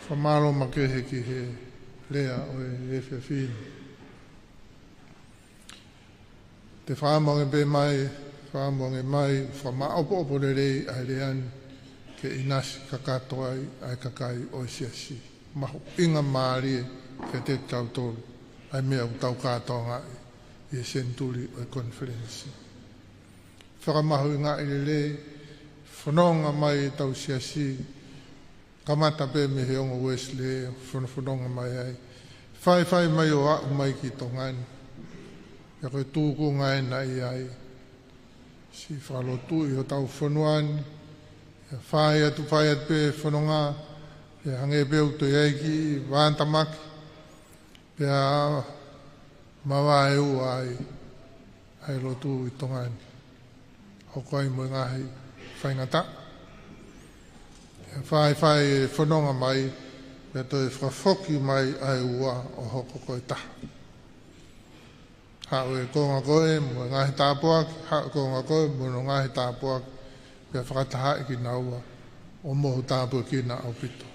Fakamālō makehe ki he lea ʻo e efiafi ni. Te fakaʻamu ange pē mai, fakaʻamu ange mai, fakamāʻopoʻopo lelei ʻa e lea ni ke ʻinasi kakato ai ʻa e kakai ʻo e siasi. Mahuʻinga mālie kiate kitautolu ʻa e meʻa ʻoku tau kātoangaʻi ʻi he senituli ʻo e konifelenisi. Fakamahuʻingaʻi lelei, fononga mai e tau siasi, kamata pē mei he ongo Uēsilē, fonofononga mai ai. Faifai mai ʻo aʻu mai ki Tonga ni. Pea ko e tūkunga ē naʻe ʻi ai. Siʻi fakalotuʻi hotau fonua ni, pea fai atu, fai atu pē fononga, pea hangē pē ʻoku toe ʻi ai e kiʻi vātamaki, pea mavaeua ai ʻa e lotu ʻi Tonga ni. Hoko ai mo e ngaahi faingataʻa. Pea fai, fai e fononga mai, pea toe fakafoki mai ʻa e ua ʻo hoko ko e taha. Haʻu e konga ko ē mo e ngaahi tāpuaki, haʻu e konga ko ē mo hono ngaahi tāpuaki, pea fakatahaʻi kinaua ʻo mohu tāpuekina ʻaupito.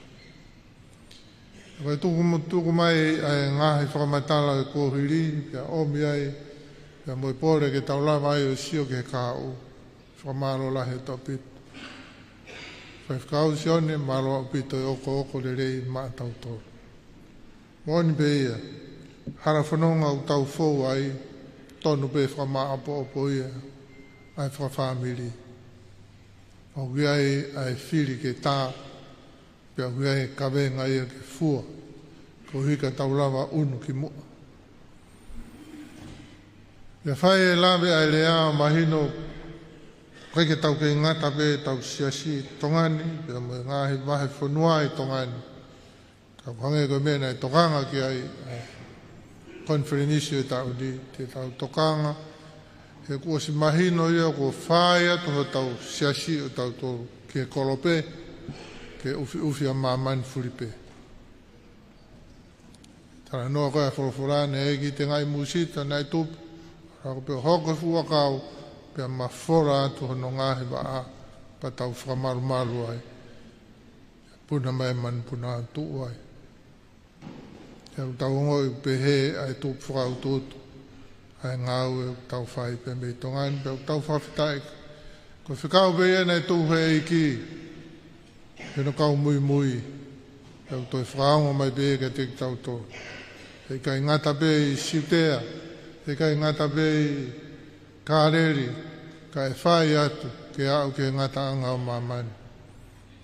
Ko e tuku mo-, tuku mai ʻa e ngaahi fakamatala ʻo e kuohili, pea ʻomi ai, pea mo e pole ke tau lava ai ʻo sio ki he kahaʻu. Fakamālō lahi ʻaupito. Faifekau Sione, mālō ʻaupito e okooko lelei maʻa tautolu. Moʻoni pē ia, hala fononga ʻoku tau fou ai, tonu pē fakamāʻopoʻopo ia ʻa e fakafāmili. ʻOku ʻi ai ʻa e fili ke tā, pea ʻoku ʻi ai e kavenga ia ke fua, koeʻuhi ka tau lava ʻunu ki muʻa. Pea fai e lave ʻa e lea ʻo mahino, ʻikai ke tau kei ngata pē ʻetau siasi ʻi Tonga ni, pea mo e ngaahi vahefonua ʻi Tonga ni. Ka ʻoku hangē ko e meʻa naʻe tokanga ki ai ʻa e konifelenisi ʻo e taʻu ni, te tau tokanga, he kuo ʻosi mahino ia kuo fai atu hotau siasi ʻo tautolu ki he kolope, ke ʻufiʻufi ʻa māmani fulipē. Talanoa ko ē ʻa e folofola naʻe ʻEiki Tengaʻi Mūsita naʻe tupu, ʻa ko pē ʻo hoko e fuʻu ʻakau, pea mafola atu hono ngaahi vaʻa, pea tau fakamalumalu ai. Puna mai e manupuna ʻo tuʻu ai. Pea ʻoku tau ongoʻi pehē ʻa e tupu fakautuutu ʻa e ngāue ʻoku tau fai pē mei Tonga ni, pea ʻoku tau fakafetaʻi. Ko e fekau pē ia naʻe tuʻu he ʻEiki, he naʻa kau muimui, pea ʻoku toe fakaongo mai pē ia kiate kitautolu. He ʻikai ngata pē ʻi Siutea, he ʻikai ngata pē ʻi Kāleli, kae fai atu ke aʻu ki he ngataʻanga ʻo māmani.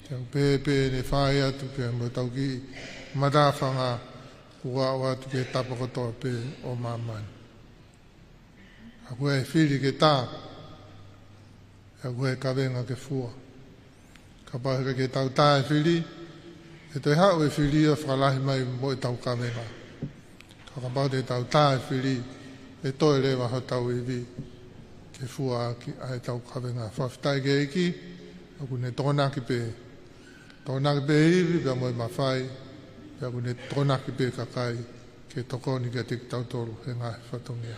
Pea ʻoku pehē pē ʻene fai atu pea mo ʻetau kiʻi matāfanga kuo aʻu atu ki he tapa kotoa pē ʻo māmani. ʻOku ʻi ai e fili ke tā, pea ʻoku ʻi ai e kavenga ke fua. Kapau heʻikai ke tau tā e fili, ʻe toe haʻu e fili ʻo fakalahi mai mo ʻetau kavenga. Ka kapau te tau tā e fili, ʻe toe leva hotau ivi ke fua ʻaki ʻa ʻetau kavenga. Fakafetaʻi ki he ʻEiki, ʻoku ne tokonaki pē. Tokonaki pē ivi pea mo e mafai, pea ʻoku ne tokonaki pē kakai ke tokoni kiate kitautolu he ngaahi fatongia.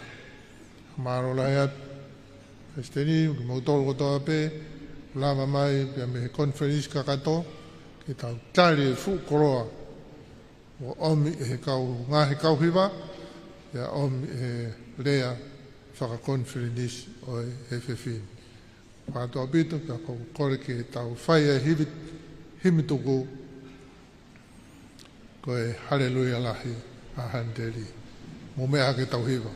Mālō lahi atu, Palesiteni, kimoutolu kotoa pē, lava mai pea mei he konifelenisi kakato, ke tau tali e fuʻu koloa ʻoku ʻomi ʻe he kau, ngaahi kau hiva, pea ʻomi ʻe he lea fakakonifelenisi ʻo e F F ni. Fakatoʻopito, pea ʻoku ou kole ke tau fai e himi, himi tuku, ko e Haleluia Lahi ʻa Haniteli. Mou meʻa hake ke tau hiva.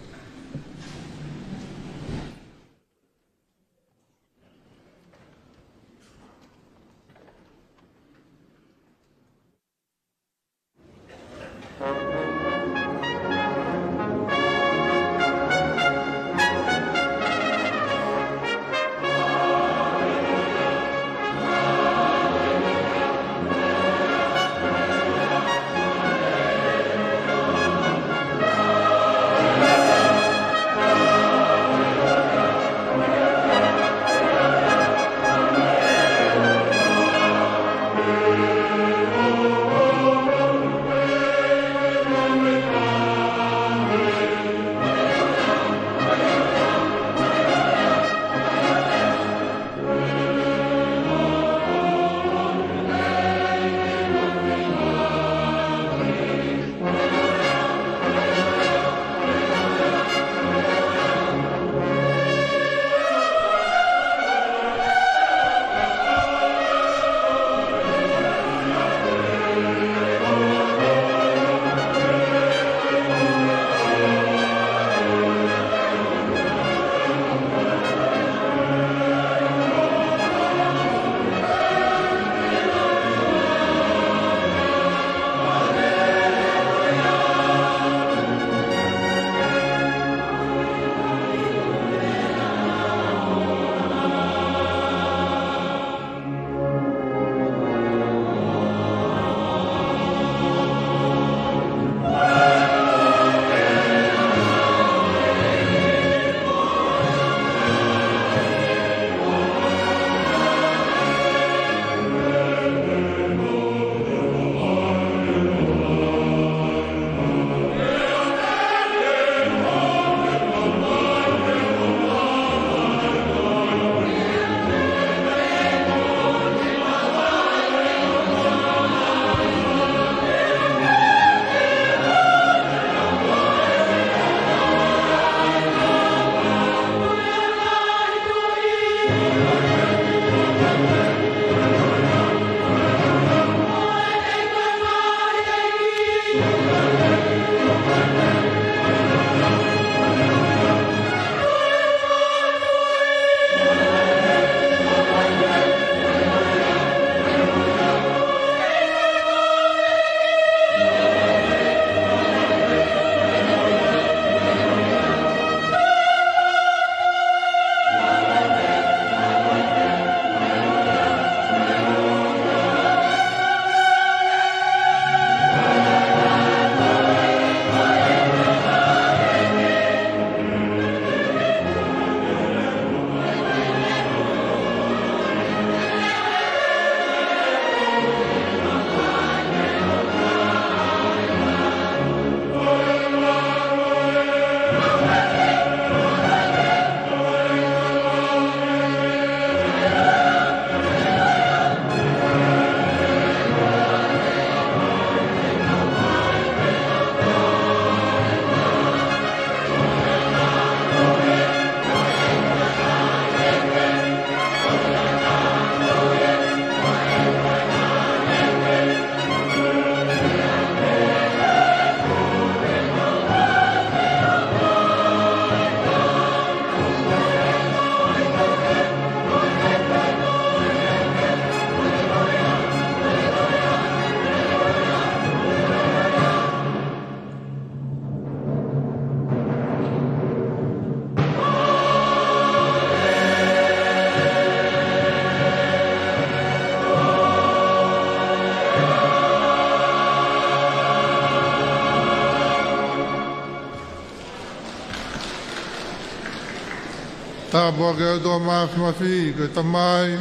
Pea ke ʻOtua Māfimafi, ko e Tamai,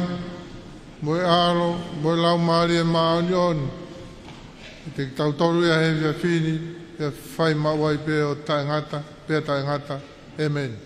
mo e ʻAlo, mo e Laumālie Māʻoniʻoni, ʻiate kitautolu ia he efiafi ni, pea fai maʻu ai pē ʻo taʻengata pea taʻengata. ʻĒmeni.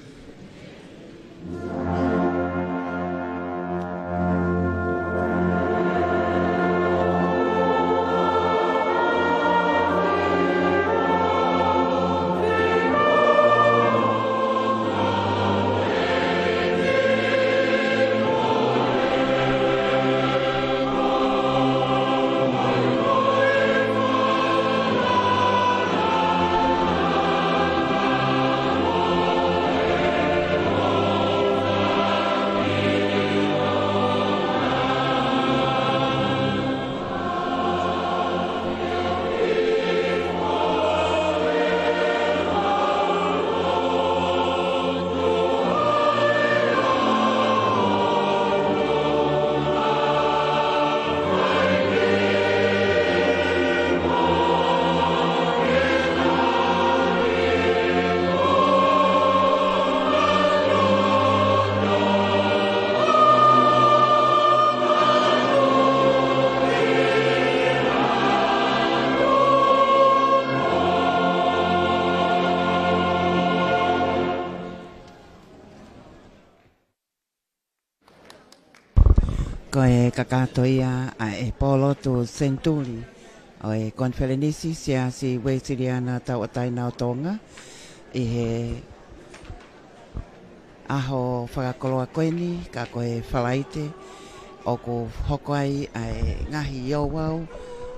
Ko e kakato ia ʻa e pōlotu senituli ʻo e konifelenisi Siasi Uēsiliana Tauʻatāina ʻo Tonga ʻi he ʻaho fakakoloa ko eni, ka ko e Falaite, ʻoku hoko ai ʻa e ngaahi ouau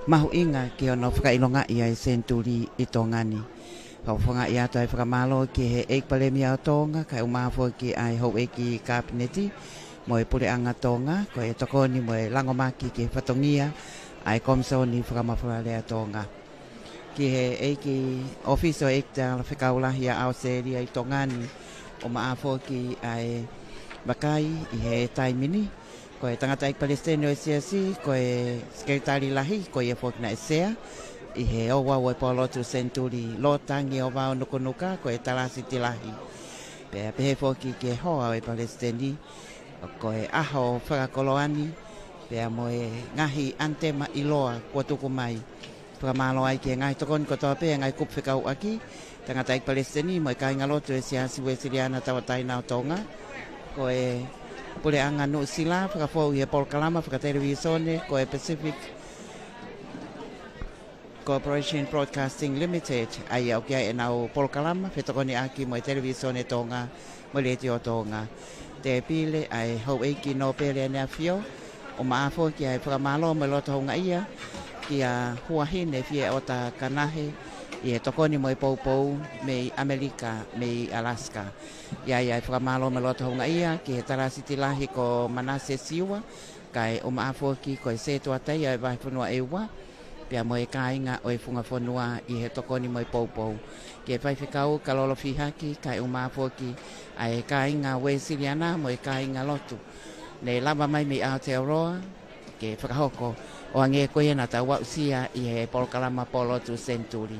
mahuʻinga ki hono fakaʻilongaʻi ʻa e senituli ʻi Tonga ni. Fakafofongaʻi atu ʻa e fakamālō ki he ʻEiki Palēmia ʻo Tonga, kae ʻumaʻā foki ʻa e houʻeiki Kapineti mo e Puleʻanga Tonga, ko e tokoni mo e langomaki ki he fatongia ʻa e Komisoni Fakamafola Lea Tonga. Ki he ʻEiki ʻŌfisi ʻo e ʻEiki Talafekau Lahi ʻa ʻAositelēlia ʻi Tonga ni, ʻumaʻā foki ʻa e vakai ʻi he taimi ni, ko e tangataʻeiki palesiteni ʻo e Siasi, ko e Sekelitali Lahi, ko ia foki naʻe sea ʻi he ouau ʻo e pōlotu senituli, Lotangiovaonukunuka, ko e Talāsiti Lahi. Pea pehē foki ki he hoa ʻo e palesiteni, ko e ʻaho fakakoloa ni, pea mo e ngaahi ʻanitema ʻiloa kuo tuku mai. Fakamālō ai ki he ngaahi tokoni kotoa pē ʻa e ngaahi kupu fekauʻaki, tangataʻeiki palesiteni mo e kāingalotu ʻo e Siasi Uēsiliana Tauʻatāina ʻo Tonga, ko e Puleʻanga Nuʻusila, fakafou ʻi he polokalama fakatelevīsone ko e Pacific Corporation Broadcasting Limited, ʻa ia ʻoku ʻi ai ʻenau polokalama fetokoniʻaki mo e Televīsone Tonga mo e Letiō Tonga. Tēpile ʻa e houʻeiki Nōpele ʻAneafió, ʻumaʻā foki ʻa e fakamālō mo e loto houngaʻia kia Huahine Fieota Kanahe ʻi he tokoni mo e poupou mei ʻAmelika, mei Alaska. ʻI ai ʻa e fakamālō mo e loto houngaʻia ki he Talāsiti Lahi ko Manase Siua, kae ʻumaʻā foki ko e Setuata ia ʻo e Vahefonua ʻe Ua, pea mo e kāinga ʻo e Funga Fonua ʻi he tokoni mo e poupou. Ki he faifekau Kalolo Fihaki, kae ʻumaʻā foki ʻa e kāinga Uēsiliana mo e kāingalotu ne lava mai mei Aotearoa ke fakahoko, ʻo hangē ko ia naʻa tau aʻusia ʻi he polokalama pōlotu senituli.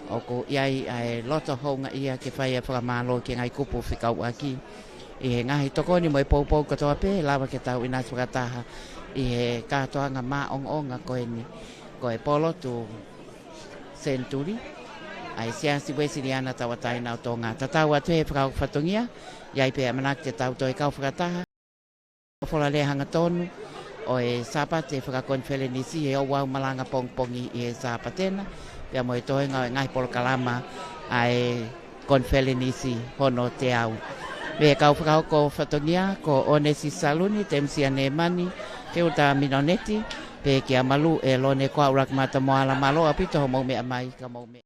ʻOku ʻi ai ʻa e loto houngaʻia ke fai ʻa e fakamālō ki he ngaahi kupu fekauʻaki ʻi he ngaahi tokoni mo e poupou kotoa pē, lava ke tau ʻinasi fakataha ʻi he kātoanga māʻongoʻonga ko eni, ko e pōlotu senituli ʻa e Siasi Uēsiliana Tauʻatāina ʻo Tonga. Tatau atu he fakahoko fatongia, ʻi ai pē ʻamanaki te tau toe kau fakataha. Fakafofonga lea hangatonu ʻo e Sāpate fakakonifelenisi, he ouau malanga pongipongi ʻi he Sāpate na, pea mo e toenga ʻo e ngaahi polokalama ʻa e konifelenisi hono teau. Mei he kau fakahoko fatongia ko ʻOnesi Saluni, Temusia Nemani, Teuta Minoneti, pea kia Malu ʻElone, ko au Lakimata Moala. Mālō ʻaupito hoʻomou meʻa mai, ka mou meʻa.